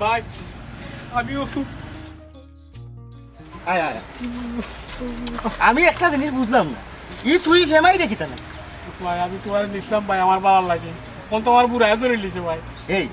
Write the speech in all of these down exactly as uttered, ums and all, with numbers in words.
ভাই, আমিও আয়, আয়, আয়। আমি একটা জিনিস বুঝলাম না, ই তুই ফেমাইরে কিতা না? ভাই, আমি তুমারে নিছিলাম ভাই, আমার ভালা লাগে। অখন তো আমার বুড়ায় ধরি লিছে ভাই। এই,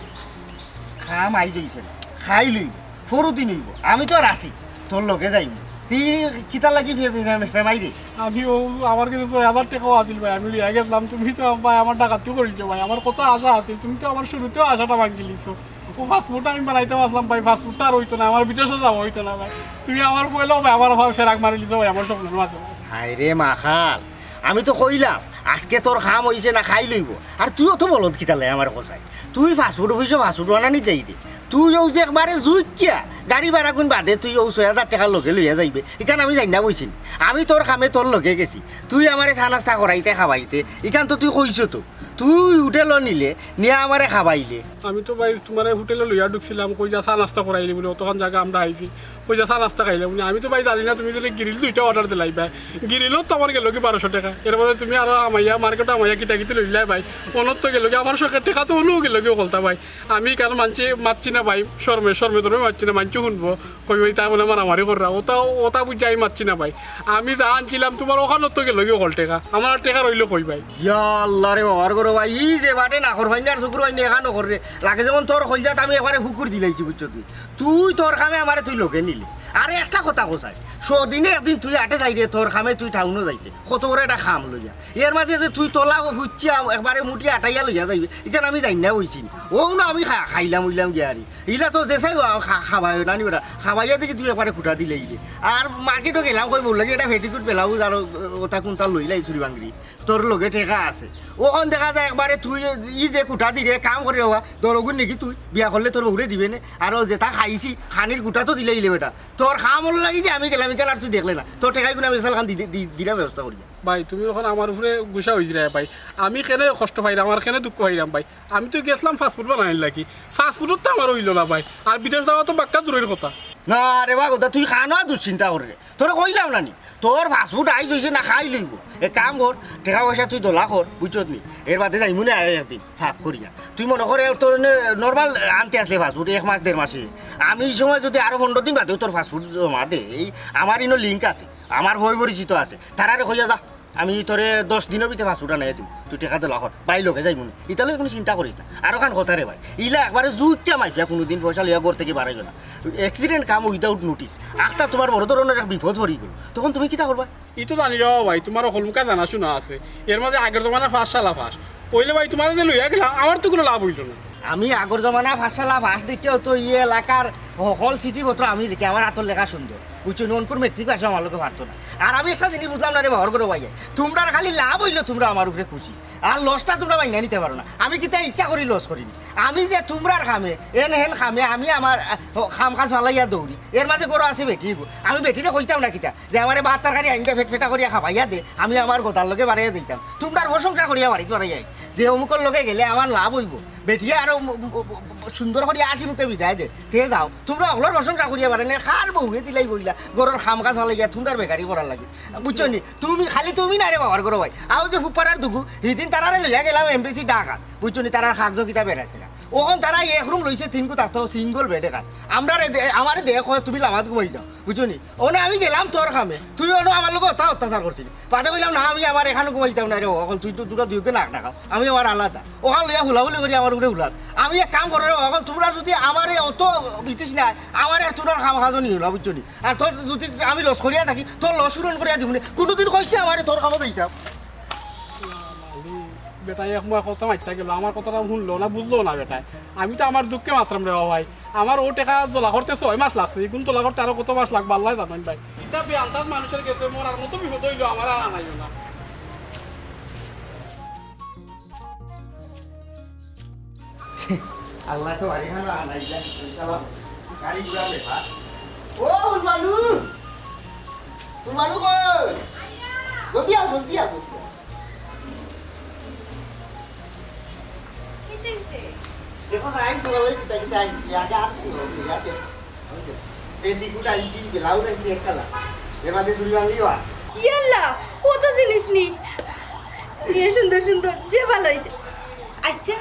কাম আইজ অইছে না, খাই লইব, পরদিন অইব, আমি তো আর আছি, তোর লগে যাইব। তুই কিতার লাগি ফে-, ফে-, ফে-, ফেমাইরে? আমি ও, আমার কাছে ছয় হাজার টেকাও আছিল ভাই, আমি লইয়া গেছিলাম। তুমি তো ভাই আমার ডাকাতি করিছো ভাই, আমার কত আশা আছিল, তুমি তো আমার শুরুতেও আশাটা ভাঙ্গি লিছো। ও পাসপোর্ট আমি বানাইতাম আছলাম ভাই, পাসপোর্টটা আর অইতো না, আমার বিদেশে যাওয়া অইতো না ভাই। তুমি আমার পয়লাও ভাই, আমার ভাই ফেরাক মারি লিছো ভাই, আমার স্বপ্নর মাঝে ভাই। হায় রে মাখাল, আমি তো কইলাম, আজকে তোর কাম অইছে না, খাই লইব। আর তুইও তো বলদ কিতালে আমার কসাই। তুই পাসপোর্ট অফিসো পাসপোর্ট বানানি যাইরে। তুই অউ যে একবারে জুইকিয়া, গাড়ি ভাড়া গুন বাদে তুই অউ ছয় হাজার টেকা লগে লইয়া যাইবে। ইখান আমি যাই না বইছি নি। আমি তোর কামে তোর লগে গেছি। তুই আমারে চা নাস্তা করাইতে খাবাইতে। ইখান তো তুই কইছো তো। তুই হোটেলো নিলে, নিয়া আমারে খাবাইলে। আমি তো ভাই তুমারে হোটেলো লইয়া ঢুকছিলাম, কইছা চা নাস্তা করাইলি বুলি, অতখান জাগা আমরা আইছি। কইছা চা নাস্তা খাইলাম বুলি। আমি তো ভাই জানি না তুমি যদি গ্রিল দুইটা অর্ডার দিলাইবায়। গ্রিলও তো আমার গেল কি বারোশো টেকা। এর মধ্যে তুমি আরো আমাইয়া, মার্কেটো আমাইয়া কিতা কিতি লইলায় ভাই। অনর তো গেল কি, আমার শখের টেকা তো অনও গেল কি হকলতা ভাই। আমি কারো মানষে মাতছি না ভাই, শরমে, শরমে ধরে মাতছি না, মানষে হুনবো। কইবো, "ইতা মনে মারামারি কররা।" ওতা, ওতা বুঝি আমি মাতছি না ভাই। আমি যা আনছিলাম তুমার অখানর তো গেল কি হকল টেকা। আমার আর টেকা রইলো কই ভাই? ইয়া আল্লাহ রে বাবার ঘরো ভাই, ই যে বাটে না করবাই না আর শুকুর ভাই না এখানো কররে। লাগে যেমন তোর কইলজাত আমি একবারে ফুকুর দিলাইছি, বুঝছো তুই? তুই তোর কামে আমারে তুই লগে নিলি। আরে একটা কথা কসাই, সদিনে একদিন তুই আটে যাইরে, তোর কামে তুই টাউনো যাইতে। কত বড় একটা কাম লইয়া। এর মাঝে যে তুই তোলা ফুচ্ছি আ-, একবারে মুঠি আটাইয়া লইয়া যাইবে। ইখান আমি যাই না বইছি। অউ না আমি খা-, খাইলাম অইলাম গিয়া আরি। ইলা তো যে চাই অউ খা-, খাবায় না নি বেটা। খাবাইয়া দেখি তুই একবারে খুঁটা দিলে ইলে। আর মার্কেটো গেলাম কই বললে কি এটা পেটিকুট ব্লাউজ আর ও-, ওটা কোনটা লইলাই চুরি বাঙ্গি। তোর লগে টেকা আছে। অখন দেখা যায় একবারে তুই ই যে খুঁটা দিরে কাম করে অওয়া, দরগুন নাকি তুই বিয়া করলে তোর বউরে দিবে নে? আর ও যেটা খাইছি, খানির গুটা তো দিলে ইলে বেটা। তোর কামর লাগি যে আমি গেলাম, ইখান আর তুই দেখলে না। তোর টেকাই গুলো আমি সালখান দি-, দি-, দিলাম ব্যবস্থা করিয়া। ভাই, তুমি অখন আমার উপরে গুসা অইছিরায় ভাই। আমি কেনে কষ্ট পাইরাম, আর কেনে দুঃখ পাইরাম ভাই? আমি তো গেছিলাম পাসপোর্ট বানাইল লাগি। পাসপোর্টও তো আমার অইলো না ভাই। আর বিদেশ যাওয়া তো বাক্কা দূরের কথা। না রে বা কথা, তুই কানো দুশ্চিন্তা কররে। তোরে কইলাম না নি, তোর পাসপোর্ট আইজ অইছে না, খাই লইব। এক কাম কর, টেকা পয়সা তুই দলা কর, বুঝছত নি? এর বাদে যাইমু নে আরো একদিন, ফাঁক করিয়া। তুই মনে করে তোর নরমাল আনতে আসলে পাসপোর্ট এক মাস, দেড় মাসে। আমি ই সময় যদি আরো পনেরো দিন বাদেও তোর পাসপোর্ট জমা দেই, আমার ইনো লিংক আছে, আমার বই পরিচিত আছে, তারারে কইয়া যা, আমি তোরে দশ দিনর ভিতরে পাসপোর্ট আনাইয়া দিমু। তুই টেকা দলা কর, ভাই লগে যাইমু নে। ইতা লইয়া কুনু চিন্তা করিস না। আর অখান কথা রে ভাই, ইলা একবারে জুইকিয়া মাইফিয়া কুনুদিন পয়সা লইয়া ঘর থাকি বারাইও না। অ্যাক্সিডেন্ট কাম without notice। আখতা তুমার বড় ধরনর এক বিপদ পড়ি গেল। তখন তুমি কিতা করবা? ই তো জানি রে ভাই, তুমার হকলমুখা জানা শুনা আছে। এর মাঝে আগর জমানা ফাঁস শালা ফাঁস। অইলে ভাই, তুমারে যে লইয়া গেলাম, আমার তো কুনু লাভ অইলো না। আমি আগর জমানা ফাঁস শালা ফাঁস দেখিয়াউ তো ই এলাকার হকল চিঠিপত্র আমি দেখি, আমার আতর লেখা সুন্দর। বুঝছো নি, অনকুর মেট্রিক পাসও আমার লগে পারতো না। আর আমি একটা জিনিস বুঝলাম না রে বাবার ঘরো ভাই, তুমরার খালি লাভ অইলো তুমরা আমার উপরে খুশি, আর লসটা তুমরা মাইনা নিতে পারো না। আমি কিতা ইচ্ছা করি লস করি নি? আমি যে তুমরার কামে, এন হেন কামে আমি আমার, আহ, কাম কাজ ফালাইয়া দৌড়ি, এর মাঝে ঘরো আছে বেটি গো। আমি বেটিরে কইতাম না কিতা যে আমারে ভাত তরকারি আইন দে, ফেট ফেটা করিয়া খাবাইয়া দে, আমি আমার গদার লগে বারাইয়া দিতাম। তুমরার প্রশংসা করিয়া বাড়িত বারাইয়া আই যে অমুকর লগে গেলে আমার লাভ অইব, বেটিয়ে আরো ম-, ম-, ম-, সুন্দর করিয়া হাসি মুখে বিদায় দে। তে যাও, তুমরা হকলর প্রশংসা করিয়া বারাইন না, কার বউয়ে দিলাই বইলা, ঘরর কাম কাজ ফালাইয়া তুমরার বেকারি করার লাগি। বুঝছো নি? তুমি, খালি তুমি না রে বাবার ঘরো ভাই। আও যে ফুপারার দুগু, হিদিন তারারে লইয়া গেলাম এমবিসি ঢাকা। বুঝছো নি? তারার কাগজ কিতা বেরাইছে না। অখন তারা এক রুম লইছে, তিনগু থাকতো, সিঙ্গল বেড এখান। আমরারে দে-, আমারে দে, কয়, "তুমি লামাত ঘুমাই যাও।" বুঝছো নি? অনে আমি গেলাম তোর কামে, তুই অনো আমার লগে অতা অত্যাচার করছিলি। বাদে কইলাম, "না, আমি আমার এখানো ঘুমাইতাম না রে, হকল তুই তো দুটা দুইকে নাক ডাকাও, আমি আমার আলাদা।" অখান লইয়া হুলাহুলি করি আমার উপরে হুলাত। আমি এক কাম করো রে, হকল তুমরা যদি আমারে অত বিতিস না, আমারে আর তুমরার কাম কাজও নিও না, বুঝছো নি? আর তোর যদি আমি লস করিয়া থাকি, তোর লস পূরণ করিয়া দিমু নে। কুনুদিন কইস না আমারে তোর কামো যাইতাম। বেটায় এক মুয়া কথা মাততা গেল, আমার কথাটা হুনলো না, বুঝলো না বেটায়। আমি তো আমার দুঃখে মাতরাম রে ভাই। আমার অউ টেকা জলা করতে ছয় মাস লাগছে, ইগুন জলা করতে আরো কত মাস লাগবো আল্লায় জানইন ভাই। ইতা বেআন্দাজ মানুষর গেছে মরার মতো বিপদ অইলো, আমার আর আনাইও না। আল্লায় তো বাড়ি খানো আনাই যায়, ইনশাআল্লাহ। গাড়ি ঘোড়া ব্যাপার। ও উলমানু, উলমানু কই? জলদি আও, জলদি আও, জলদি আও। কিতা অইছে? দেখো না, আইন তোমার লাগি কিতা কিতা আনছি, আগে আর কি হবে, আগে। পেটিকুট আনছি, ব্লাউজ আনছি এক কালার। এর বাদে চুড়ি বাঙ্গিও আছে। ইয়াল্লা, কত জিনিস নি। ইয়ে সুন্দর সুন্দর, যে ভালা অইছে। আচ্ছা,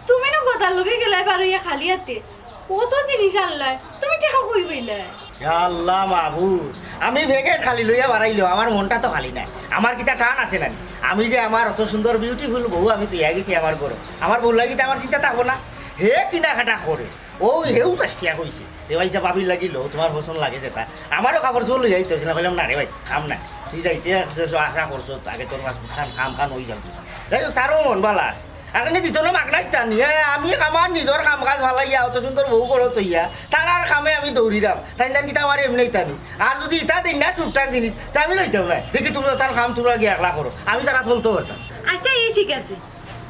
তুমি না গদার লগে গেলায় বার অইয়া খালি আতে। কত জিনিস আনলায়, তুমি টেকা কই পাইলায়? ইয়া আল্লাহ মাবুদ, আমি প্যাকেট খালি লইয়া বাড়াইলো, আমার মনটা তো খালি নাই। আমার কিতা টান আছে নানি? আমি যে আমার অত সুন্দর বিউটিফুল বউ আমি তৈয়া গেছি আমার ঘরো, আমার বউ লাগি তো আমার চিন্তা থাকবো না? হে কিনা কাটা করে, ও হেউ চাইছিয়া কইছে, রে ভাই সাহেব, ভাবির লাগি লও, তোমার পছন্দ লাগে যেটা। আমারও কাপড় চোপড় লইয়া আইতো, সেটা কইলাম, "না রে ভাই, কাম নাই, তুই যাইতে আশা করছো, আগে তোর কাজ খান, কাম খান হয়ে যাবে।" যাই হোক, তারও মন ভালা আছে। আর এনে দিত না মাগনা ইতা নি, এ, আমি আমার নিজর কাম কাজ ফালাইয়া অত সুন্দর বউ করো তইয়া, তার আর কামে আমি দৌড়িলাম, তাই জানি কিতা আমার এমনি ইতা নি। আর যদি ইতা দিন না টুকটাক জিনিস, তা আমি লইতাম না। দেখি তোমরা তার কাম তোমরা গিয়ে একলা করো, আমি তারা চলতে পারতাম। আচ্ছা, এই ঠিক আছে,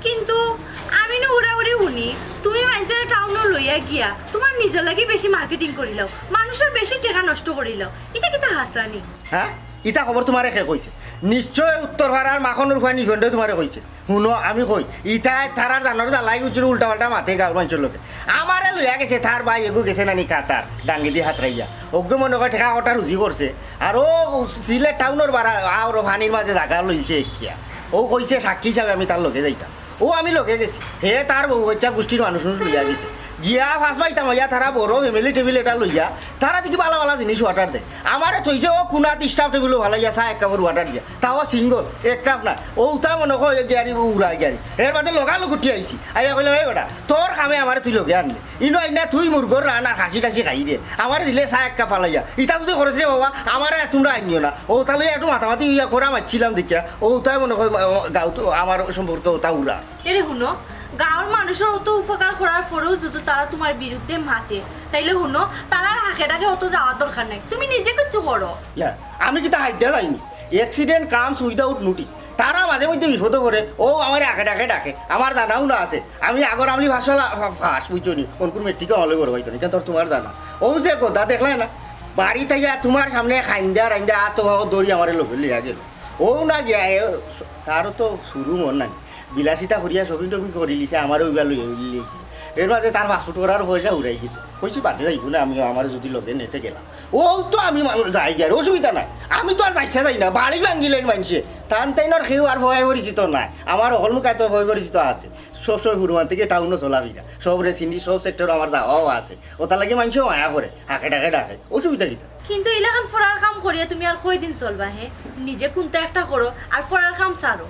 কিন্তু আমি না উড়াউড়ি শুনি, তুমি মানুষের টাউনো লইয়া গিয়া তোমার নিজের লাগি বেশি মার্কেটিং করিলাও, মানুষের বেশি টেকা নষ্ট করিলাও, এটা কিতা হাসানি? হ্যাঁ, ইতা খবর তোমারে কে কইছে? নিশ্চয় উত্তর পাড়ার মাখনের ফুয়া নিখণ্ডে তোমারে কইছে। হুনো, আমি কই, ইতায় তারার জানোর জ্বালাই উঠছিল উল্টা পাল্টা মাতে গাঁওর মানুষের লগে। আমারে লইয়া গেছে, তার ভাই এগু গেছে নানি কাতার, ডাঙ্গিদি হাতরাইয়া। ওগু মনে কয় ঠেকা কটা রুজি করছে। আর ও সিলেট টাউনের বারা, আর পানির মাঝে জাগা লইছে কিয়া। ও কইছে সাক্ষী হিসাবে আমি তার লগে যাইতাম। ও আমি লগে গেছি। হে তার বউ বাচ্চা গোষ্ঠীর মানুষ উনুষ লইয়া গেছে। গিয়া ফাঁস পাইতাম হইয়া তারা বড় ফ্যামিলি টেবিল এটা লইয়া, তারা দেখি বালা বালা জিনিস অর্ডার দেয়। আমারে থইছে ও কুনাত স্টাফ টেবিলও ফালাইয়া চা এক কাপর অর্ডার দিয়া। তাও সিঙ্গল, এক কাপ না। ও উতা মনে কয় গাড়ি উড়ায় গাড়ি। এর বাদে লগালগ উঠি আইছি। আইয়া কইলাম, "এই বেটা, তোর কামে আমারে তুই লগে আনলে। ইনো আইনা তুই মুরগর রান আর খাসি টাসি খাই রে। আমারে দিলে চা এক কাপ ফালাইয়া। ইতা যদি করেছ রে বাবা, আমারে আর তোমরা আনিও না।" ও তাহলে একটু মাতামাতি হইয়া করা মারছিলাম দেখিয়া। ও তাই মনে কয়, "গাঁও তো আমার সম্পর্কে ওটা উড়া।" এরে হুনো, গাঁওর মানুষের অত উপকার করার পরেও যদি তারা তোমার বিরুদ্ধে মাতে, তাইলে হুনো, তারার হাকে ডাকে অত যাওয়ার দরকার নাই, তুমি নিজে কিচ্ছু করো। ইয়া, আমি কিতা হাইডা যাইনি? Accident comes without notice। তারা মাঝে মধ্যে বিপদে পড়ে, ও আমার আগে ডাকে ডাকে, আমার জানাও না আছে। আমি আগর আমলি ভাষা ফাঁস, বুঝছো নি? কোন কোন মেট্রিকে আমলে করো হয়তো, এটা তোর তোমার জানা। ও যে কথা দেখলে না, বাড়ি থেকে তোমার সামনে খাইন্দা রাইন্দা আত দৌড়ি আমার লোকে লিয়া গেল। ও না গিয়া, এ, তারও তো শুরু মন নাই। বিলাসিতা করিয়া শপিং টপিং করি লিছে, আমারও ওইবার লইয়া লইয়া লিছে। এর মাঝে তার পাসপোর্ট করার পয়সা উড়াই গেছে। কইছি, "বাদে যাইব না, আমি আমার যদি লগে নেতে গেলাম।" ও তো আমি মা-, যাই গিয়ার, অসুবিধা নাই। আমি তো আর যাইছে যাই না, বাড়ি ভাঙ্গিলেন মানছে। তান তাইনর কেউ আর ভয় পরিচিত নাই। আমার হকল মুখায় তো ভয় পরিচিত আছে। সব সময় ফুরমান থেকে টাউনও চলাফিরা। সব রে চিনি, সব সেক্টর আমার যাওয়াও আছে। ওটার লাগে মানছে মায়া করে, হাকে ডাকে ডাকে। অসুবিধা কিতা? কিন্তু ইলাখান ফরার কাম করিয়া তুমি আর কয়দিন চলবা, হে? নিজে কোনটা একটা করো, আর ফরার কাম ছাড়ো।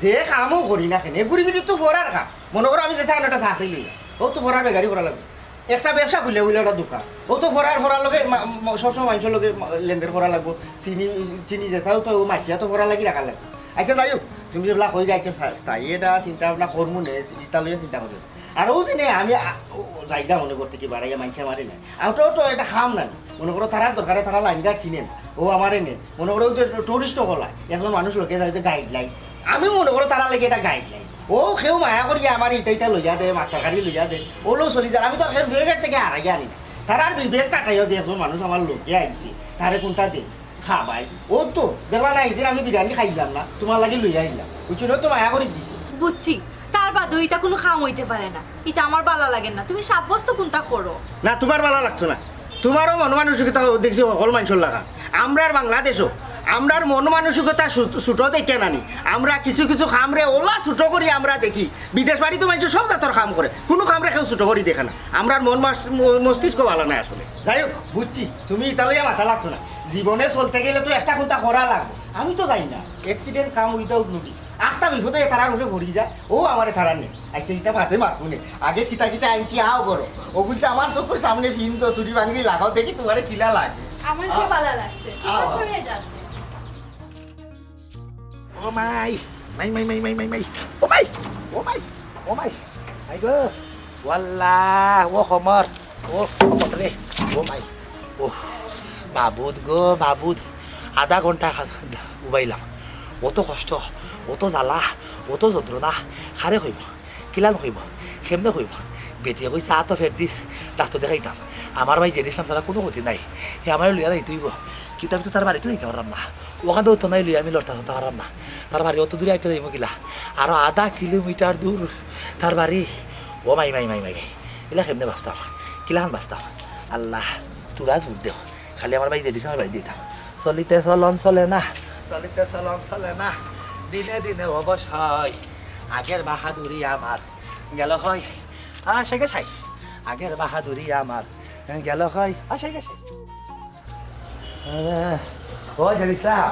যে কামও করি না কেন, ঘুরি ফিরি তো ফরার কাম। মনে করো আমি যে চাকরি একটা চাকরি লই, ও তো ফরার বেগারি করা লাগবে। একটা ব্যবসা খুললে হইলে একটা দোকান, ও তো ফরার ফরার লগে মা-, ম-, সবসময় মানুষের লগে মা-, লেনদেন করা লাগবো। চিনি, চিনি যে চাও তো ও মাখিয়া তো ফরার লাগি রাখা লাগবে। আচ্ছা যাই হোক, তুমি যেগুলা কই যাইছে স্থায়ী এটা চিন্তা ভাবনা করবো নে, ইটা লইয়া চিন্তা করবে। আর ও যে নে, আমি আ-, ও যাই না মনে করতে কি বাড়াইয়া মানছে আমারে না। আর ওটাও তো একটা খাম না। মনে করো তারার দরকারে তারা লাইন গার্ড চিনেন, ও আমারে নে। মনে করো ওই যে টুরিস্ট হলা, একজন মানুষ লোকে যায় যে গাইডলাইন। আমি মনে করো তারা লাগে এটা গাইডলাইন। ও কেউ মায়া করিয়া আমার ইটা ইটা লইয়া দে, মাস্টার গাড়ি লইয়া দে, ও লো চলি যার। আমি তো আর কেউ বিবেকের থেকে আড়াইয়া আনি না। তারার বিবেক কাটাইও যে একজন মানুষ আমার লোকে আইছে, তারে কোনটা দে, খাবাই। ও তো, দেখলা না, একদিন আমি বিরিয়ানি খাইলাম না, তোমার লাগি লইয়া আইলাম। বুঝছো না, তো মায়া করি দিছে। বুঝছি, তার বাদেও ইটা কোনো খাম হইতে পারে না। ইটা আমার বালা লাগে না, তুমি সাব্যস্ত কোনটা করো? না, তোমার বালা লাগতো না। তোমারও মন মানসিকতা দেখছি হকল মানুষের লাগা। আমরার বাংলাদেশও, আমরার মন মানসিকতা ছু-, ছুটো দেখে নানি। আমরা কিছু কিছু খামরে ওলা ছুটো করি আমরা দেখি। বিদেশ বাড়ি তো মানুষ সব জাতর খাম করে, কোনো খামরে কেউ ছুটো করি দেখে না। আমরার মন মাস-, ম-, মস্তিষ্ক ভালা নাই আসলে। যাই হোক, বুঝছি, তুমি ইতালিয়া মাথা লাগতো না। জীবনে চলতে গেলে তো একটা কোনটা করা লাগবো। আমি তো যাই না। Accident come without notice। আখতা বিপদে তারার উপরে পড়ি যায়, ও আমারে তারা নেই। আচ্ছা, ইটা বাদে মারবো নে। আগে কিতা কিতা আনছি, আও করো। ও বলছে, "আমার চকুর সামনে ফিন তো, চুরি ভাঙ্গি লাগাও, দেখি তোমারে কিলা লাগে।" আমার যে আও। বালা লাগছে। আও, আও। চলে যাচ্ছে। ও মাই, মাই, মাই, মাই, মাই, মাই, মাই। ও মাই, ও মাই, ও মাই। মাই গো, ওয়াল্লা, ও কমর, ও কমর রে, ও মাই। ও মাবুদ গো, মাবুদ। আধা ঘন্টা খা-, উবাইলাম। অত কষ্ট, অত জ্বালা, অত যন্ত্রণা, কারে কইমু? কিলান কইমু? কেমনে কইমু? বেটিয়ে কইছে, "আ তো ফের দিস, ডাক্তর দেখাইতাম।" আমার ভাই জেড ইসলাম ছাড়া কোনো গতি নাই। হে আমারে লইয়া যাইতে অইবো। কিন্তু আমি তো তার বাড়িত যাইতাম পারলাম না। ওখান তো নাই লইয়া আমি লড়তা চড়তা পারলাম না। তার বাড়ি অত দূরে আইতে যাইমু কিলা? আরো আধা কিলোমিটার দূর তার বাড়ি। ও মাই, মাই, মাই, মাই, মাই। ইলা কেমনে বাঁচতাম? কিলান বাঁচতাম? আল্লাহ, তোরা জোর দেও। খালি আমার ভাই জেড ইসলামর বাড়ি দিতাম। চলিতে চলন চলে না, চলিতে চলন চলে না, দিনে দিনে অবশ হয়। আগের বাহাদুরি আমার গেল হয়। আ, সে গে সাই। আগের বাহাদুরি আমার গেল কই? আসে, আসে। আহ, ও জানিস না?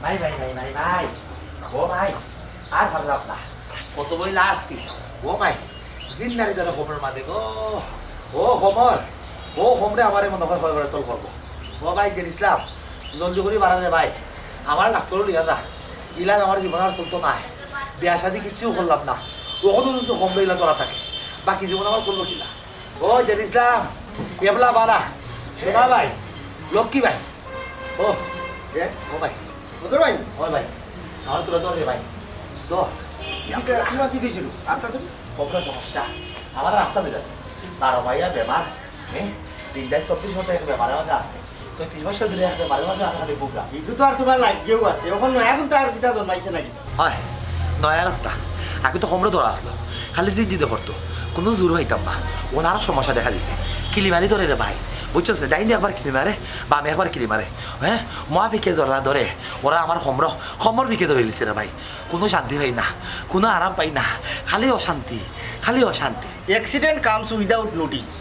মাই, মাই, মাই, মাই, মাই। ও মাই, আর পারলাম না। কত বই লাড়ছি। ও মাই, জিন্দারি ধরে কোমরের মাঝে গো। ও কোমর, ও কোমরে আমারে মনে হয় হয় তল করবো। ও ভাই, জানিসলাম, জলদি করি বাড়া রে ভাই। আমার ডাক্তারও লিয়া যা। ইলাজ আমার জীবন আর চলতো না। বিয়া শাদি কিচ্ছু করলাম না। ওখানে যদি কোমরে ইলা ধরা থাকে, বাকি জীবন আমার চলবো কিনা? ও জানিসলাম, এবলা বাড়া। সোনা ভাই, লক্ষ্মী ভাই। ও, এ? ও ভাই। কত ভাই? ও ভাই, আমার তোরা ধর রে ভাই। তো, কি কা-, তোমার কি হয়েছিল? আপনার তো কত সমস্যা। আমার রাস্তা দিলে। বারো ভাইয়া বেমার। হ্যাঁ? দিনটাই চব্বিশ ঘন্টা এক বেমারে আমাদের আছে। তো তিন মাস ধরে এক বেমারে আমাদের আমি খালি ভুগলাম। কিন্তু তো আর তোমার লাইফ কেউ আছে। এখন নয়া এখন তো আর কিতা জন্মাইছে নাকি? হয়, নয়া একটা। আগে তো কোমরে ধরা আসলো। খালি জিদ জিদে করতো। কোনো জোর হইতাম না। ওনারও সমস্যা দেখা দিছে। কিলি মারি ধরে রে ভাই। বুঝছস? ডাইনে একবার কিলি মারে, বামে একবার কিলি মারে। হ্যাঁ? মা ফিকে ধরা ধরে। ওরা আমার কোমর, কোমর ফিকে ধরে লিছে রে ভাই। কোনো শান্তি পাই না, কোনো আরাম পাই না। খালি অশান্তি, খালি অশান্তি। Accident comes without notice.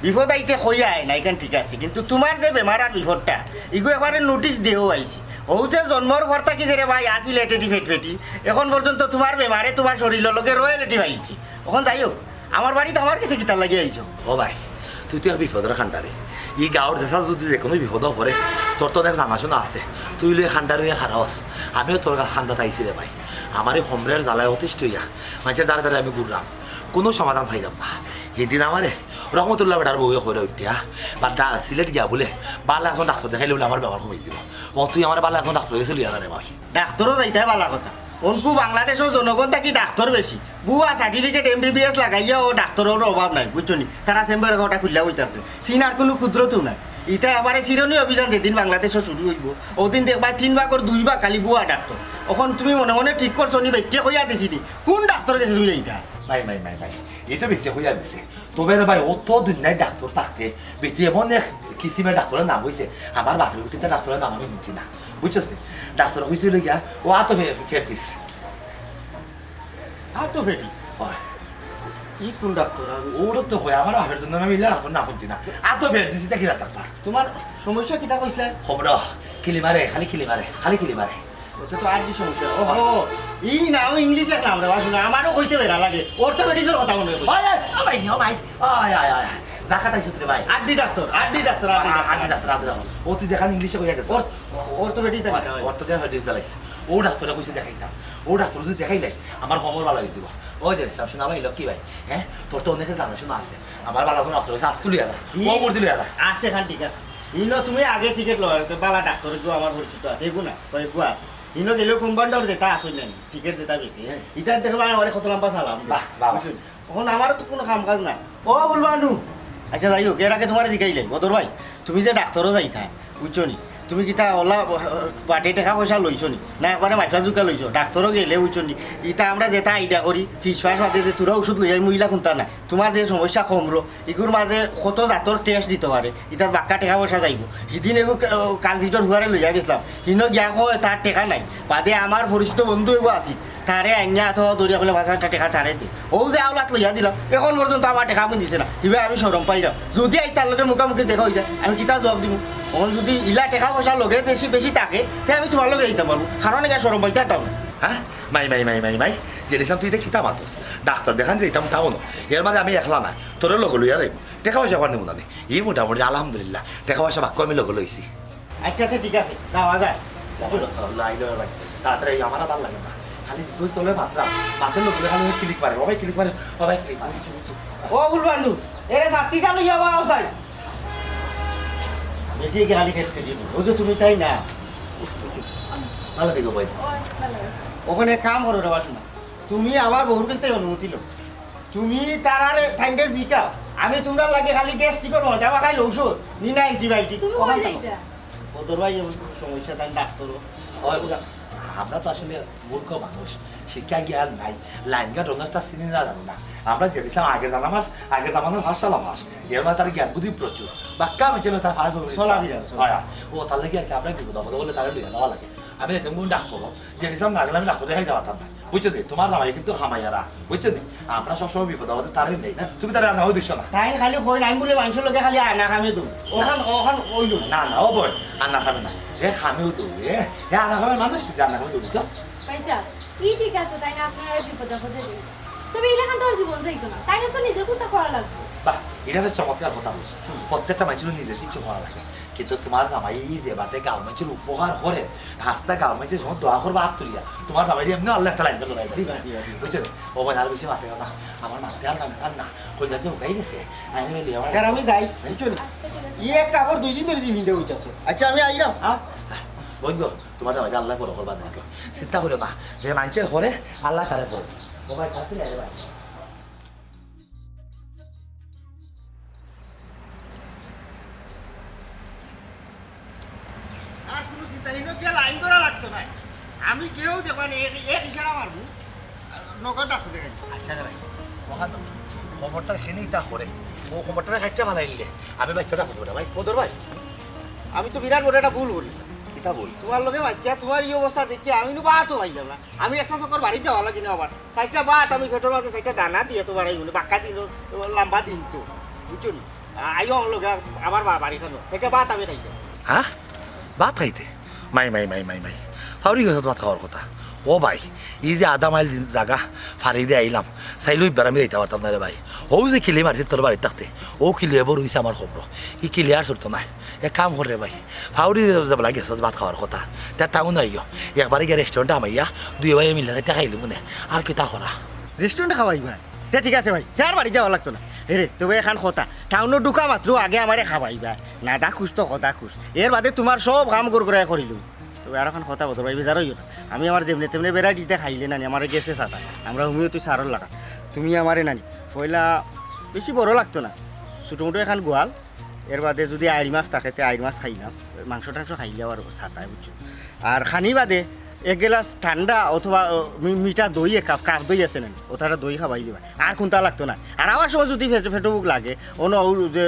বিপদ আইতে কইয়া আয় না, এখান ঠিক আছে, কিন্তু তোমার যে বেমার আর বিপদটা, ইগু একবারে নোটিশ দেও আইছে। ও যে জন্মর পর থাকি যে রে ভাই আসিল এটেটি ফেটফেটি, এখন পর্যন্ত তোমার বেমারে তোমার শরীরর লগে রয়েলেটি পাইছে। এখন যাই হোক, আমার বাড়িত আমার কাছে কিতার লাগি আইছো? ও ভাই, তুই তো এক বিপদর কান্ডারি। ই গাঁওর দেশা যদি যে কোনো বিপদও পড়ে, তোর তো অনেক জানাশোনা আছে। তুই লই কান্ডারি অইয়া খাড়া অস। আমিও তোর কান্দাত আইছি রে ভাই। আমার এই কোমরের জ্বালায় অতিষ্ঠ অইয়া মাইনষের দ্বারে দ্বারে আমি ঘুরলাম, কোনো সমাধান পাইলাম না। হিদিন আমারে রহমতুল্লাহ বেটার বউয়ে কইরা উঠিয়া, বা ডা-, সিলেট গিয়া বুলে, বালা একজন ডাক্তার দেখাইলে বুলে আমার বেমার কমি যিবো। ও তুই আমারে বালা একজন ডাক্তারর গেছে লইয়া যা রে ভাই। ডাক্তারও যাইতায় বালা কথা। অনকু বাংলাদেশও জনগণ থাকি ডাক্তার বেশি। বুয়া সার্টিফিকেট এমবিবিএস লাগাইয়াও ডাক্তারর অভাব নাই, বুঝছো নি? তারা চেম্বারে কটা খুলিয়া বইতাছে। চীন আর কোনো কুদরতও নাই। ইতা এবারে চিরুনি অভিযান যেদিন বাংলাদেশও শুরু অইবো, ওদিন দেখবায় তিন ভাগর দুই ভাগ খালি বুয়া ডাক্তার। অখন তুমি মনে মনে ঠিক করছো নি, বেটিয়ে কইয়া দিছি নি, কোন ডাক্তারর গেছে তুমি যাইতায়? ভাই, ভাই, ভাই, ভাই, এই তো বেটিয়ে কইয়া দিছে। তবে রে ভাই, অত দুনিয়ার ডাক্তার থাকতে বেটিয়ে এমন এক কিসিমের ডাক্তারর নাম অইছে, আমার বাপের গুটিতে ডাক্তারর নাম আমি হুনছি না, বুঝছস নি? ডাক্তার কইছিল গিয়া, ও আতো ফে-, ফের দিস। আতো ফের দিস? অয়। ই কোন ডাক্তার? আর ওরা তো কয়, আমার বাপের জন্য আমি ইলা ডাক্তারর নাম হুনছি না। আতো ফের দিস, ইতা কিলা ডাক্তার? তোমার সমস্যা কিতা কইছলায়? কোমরো, কিলি মারে, খালি কিলি মারে, খালি কিলি মারে। ওটা তো আড্ডি সমস্যা। ওহো, ই নাম ইংলিশ এক নাম রে, বাসু না, আমারও কইতে বেড়া লাগে। অর্থোপেডিক্সর কথা মনে হয়। ওই, ওই, ও ভাই, ও ভাই, ওই, ওই, ওই, ওই। জাকাত আইছত রে ভাই। আড্ডি ডাক্তার, আড্ডি ডাক্তার, আড্ডি আ-, আড্ডি ডাক্তার। ডাক্তার, আড্ডি ডাক্তার। ও তুই দেখান ইংলিশে কইয়া গেছে। ওর, অর্থোপেডিক্স দেখাইতে হয়। অর্থোপেডিক্স দেখাইছে। ও ডাক্তারে কইছে দেখাইতাম। ও ডাক্তার যদি দেখাইলাই, আমার কোমর ভালা অইযিবো। ওই যে, সামসুন আলাই, লক্ষ্মী ভাই, হ্যাঁ? তোর তো অনেকের জানাশোনা আছে। আমার ভালা কোনো ডাক্তার আছে, আজকে লইয়া যা। ই ও মুরদি লইয়া যা। আছে খান, ঠিক আছে। ইনো তুমি আগে টিকিট লও, তো বালা ডাক্তার গো আমার পরিচিত আছে, এগু না, কয়েকগু আছে। ইনো গেলেও কম্পাউন্ডার যেটা আসল নেন, টিকিট যেটা বেশি। হ্যাঁ। ইটা দেখো ভাই, আমারে কত লম্বা সালাম। বাহ, বাহ, বাহ। বুঝছো? এখন আমারও তো কোনো কাম কাজ নাই। ও বুলবানু, আচ্ছা যাই হোক, এর আগে তোমারে জিগাইলে, বদর ভাই, তুমি যে ডাক্তারও যাইতা, বুঝছো নি? তুমি কিতা ওলা বাটে টেকা পয়সা লইছো নি? না একবারে মাইফা জুকা লইছো? ডাক্তারও গেলে, বুঝছো নি? ইতা আমরা যেটা আইডিয়া করি, ফিস ফাস বাদে যে তোরা ওষুধ লই যাই, মহিলা কোনটা না। তোমার যে সমস্যা কোমরো, ইগুর মাঝে কত জাতর টেস্ট দিতে পারে, ইতার বাক্কা টেকা পয়সা যাইবো। হিদিন এগু কা-, কালপিটর হুয়ারে লইয়া গেছিলাম, হিনো গিয়া কয় তার টেকা নাই। বাদে আমার পরিচিত বন্ধু এগু আছিল, তারে আইনা অথবা দরিয়া কইলে পাঁচ হাজার টেকা তারে দে। ও যে আওলাত লইয়া দিলাম, এখন পর্যন্ত আমার টেকা কোন দিছে না। হিবা আমি শরম পাইলাম। যদি আইজ তার লগে মুখামুখি দেখা অই যায়, আমি কিতা জবাব দিমু? এখন যদি ইলা টেকা পয়সা লগে বেশি বেশি থাকে, তে আমি তোমার লগে যাইতাম পারবো। কারণ এটা শরম পাইতে পারতাম না। হ্যাঁ? মাই, মাই, মাই, মাই, মাই, জেনিসাম তুই ইতা কিতা মাতস? ডাক্তার দেখান যাইতাম টাউনো। এর মাঝে আমি একলা না, তোরে লগে লইয়া যাইমু। টেকা পয়সা পার নিমু না নি। ই মোটামুটি আলহামদুলিল্লাহ, টেকা পয়সা বাক্য আমি লগে লইছি। আচ্ছা, আচ্ছা, ঠিক আছে, যাওয়া যায়। চলো। আল্লাহ, আইলো রে ভাই। তাড়াতাড়ি আইও, আমার আর ভালা লাগে না। খালি দুই তলে মাত্রা, মাথার লগে খালি ক্লিক মারে। ও ভাই, ক্লিক মারে, ও ভাই, ক্লিক মারে। ও বুলবানু, এরে ছাত্রীটা লইয়া বাও চাই। বেটি একে খালি খেত খেলি বলো। ও যে তুমি তাই না। ভালা দেখো ভাই। ওখানে কাম করো রে বাসনা। তুমি আমার বউর কাছ থেকে অনুমতি লো। তুমি তারারে থাইন্ডে জিকাও। আমি তোমরা লাগে খালি গ্যাস্ট্রিকর ময়দা মাখাইল ঔষধ, নি না অ্যান্টিবায়োটিক। তুমি কই যাইতা? বদর ভাই, এমন কোনো সমস্যা তাই ডাক্তারও। হয় বুঝা। আমরা তো আসলে মূর্খ মানুষ, শিক্ষা জ্ঞান নাই, লাইন ঘাট অনেকটা চিনি না জানি না। আমরা যে দিছিলাম আগের জামানার, আগের জামানার ভাষা লামাস, এর মাঝে তার জ্ঞান বুদ্ধি প্রচুর। বাক্কা আমি ছিল তার ফারা ফারা চলা দিয়ে যাবে, চলা। হয়, হয়। ও তার লাগি আর কি আমরা বিপদ আপদ হলে তারা লইয়া যাওয়া লাগে। আমি যাইতাম কোন ডাক্তার, যে নিজাম না গেলে আমি ডাক্তার দেখাইতে পারতাম না। বুঝছো নি? তোমার জামাই কিন্তু খামাইয়ারা, বুঝছো নি? আমরা সবসময় বিপদ আপদে তারে নেই। তুমি তারে আনা দিছো না। তাই খালি কইন, আমি বুলে মানষর লগে খালি আনা খামে দু। অখান, অখান অইলো। না, না, ও বইন, আনা খামে না। এ খামেও দু, এ, এ আনা খামে মানুষ, তুই আনা খামে দু তো। ভাইসাব, ই ঠিক আছে, তাইন আপনারে বিপদ আপদে দিন। তবে ইলাখান তো আর জীবন যাইতো না, তাইন তো নিজে কুন্তা করা লাগবো। বাহ, ইটা তো চমৎকার কথা বলছো। প্রত্যেকটা মানষর নিজের কিছু করা লাগে। কিন্তু তোমার জামাই যে বাটে গাঁওর মানষর উপকার করে, হাছটা গাঁওর মানষে সময় দোয়া করবা আত তুলিয়া, তোমার জামাইরে এমনে আল্লায় একটা লাইন ধরাই দেয়। বুঝছো? ও বইন, আর বেশি মাতে না, আমার মাতে আর জানে না, কই যাতে ওটাই গেছে। আইনে বেলি আমার আর আমি যাই, বুঝছো নি? আচ্ছা, ঠিক আছে। ই এক কাপড় দুই দিন ধরি দি ভিন্দে হইতাছে। আচ্ছা, আমি আইলাম। হ্যাঁ? বইন গো, তোমার জামাইরে আল্লায় বড় করবা না। চিন্তা করিও না, যে মানষর করে, আল্লায় তারে করে। ও ভাই, তাড়াতাড়ি আয় রে ভাই। আর কোনো চিন্তা হীন গিয়া লাইন ধরা লাগতো না। আমি কেউ দেখবা না, এক, এক ইশারা মারবো। নগদ ডাকতে দেখেন। আচ্ছা রে ভাই, ওখান খবরটা খেয়ে ইতা করে। ও খবরটা খাইতে ভালো হইলে আমি বাচ্চাটা করবো না ভাই। কদর ভাই, আমি তো বিরাট বড় একটা ভুল করি। কিতা ভুল? তোমার লগে বাচ্চা, তোমার এই অবস্থা দেখি আমি নু বাতও পাইলাম না। আমি একটা চক্কর বাড়িত যাওয়া লাগে না আবার। চাইরটা বাত আমি পেটর মাঝে চাইরটা দানা দিয়া তো বাড়াই মনে, বাক্কা দিন, লম্বা দিন তো, বুঝছো নি? আ-, আইও আমার লগে আবার বা-, বাড়ি খানো। চাইরটা বাত আমি খাইতাম। হ্যাঁ? ভাত খাইতে? মাই, মাই, মাই, মাই, মাই। ফাউরি গেছে তো ভাত খাওয়ার কথা। ও ভাই, ই যে আধা মাইল দিন জাগা ফাড়ি দিয়া আইলাম, চাইলেও ইবার আমি যাইতাম পারতাম না রে ভাই। ও যে কিলি মারছি তোর বাড়িত থাকতে, ও কিলি এবার রইছে আমার খবর। ই কিলি আর চলতো না। এক কাম কর রে ভাই, ফাউরি যাবলা গেছে ভাত খাওয়ার কথা। তে টাউন আইও, একবারে গিয়া রেস্টুরেন্টে হামাইয়া দুই ভাইয়ে মিল্লা চাইরটা খাইলিমু নে। আর কিতা করা? রেস্টুরেন্টে খাওয়াইবা? তে ঠিক আছে ভাই, তে আর বাড়ি যাওয়া লাগতো না। এরে, তবে এখান কথা, টাউনো ঢুকা মাত্র আগে আমারে খাওয়াইবা। না দা খুশ তো কথা খুশ। এর বাদে তোমার সব কাম গড়গড়ায় করিলু। তবে আর এখন কথা বলতো ভাই, বেজার হইও না। আমি আমার যেমনে তেমনে ভ্যারাইটিস দে খাইলে নানি, আমার গেছে সাদা। আমরা হুমিও তুই সারল লাগা। তুমি আমারে নানি, পয়লা বেশি বড় লাগতো না। ছোটো মোটো এখান গোয়াল, এর বাদে যদি আইড় মাছ থাকে, তে আইড় মাছ খাইলাম। মাংস টাংস খাইলে আবার সাতায়, বুঝছো? আর খানি বাদে এক গ্লাস ঠান্ডা অথবা, আহ, মি-, মিঠা দই, এক কাপ, কাপ দই আছে না, ওটা দই খাবাই দিবা। আর কোনটা লাগতো না। আর আমার সময় যদি ফেটো, ফেটো ভুক লাগে, অনো ও যে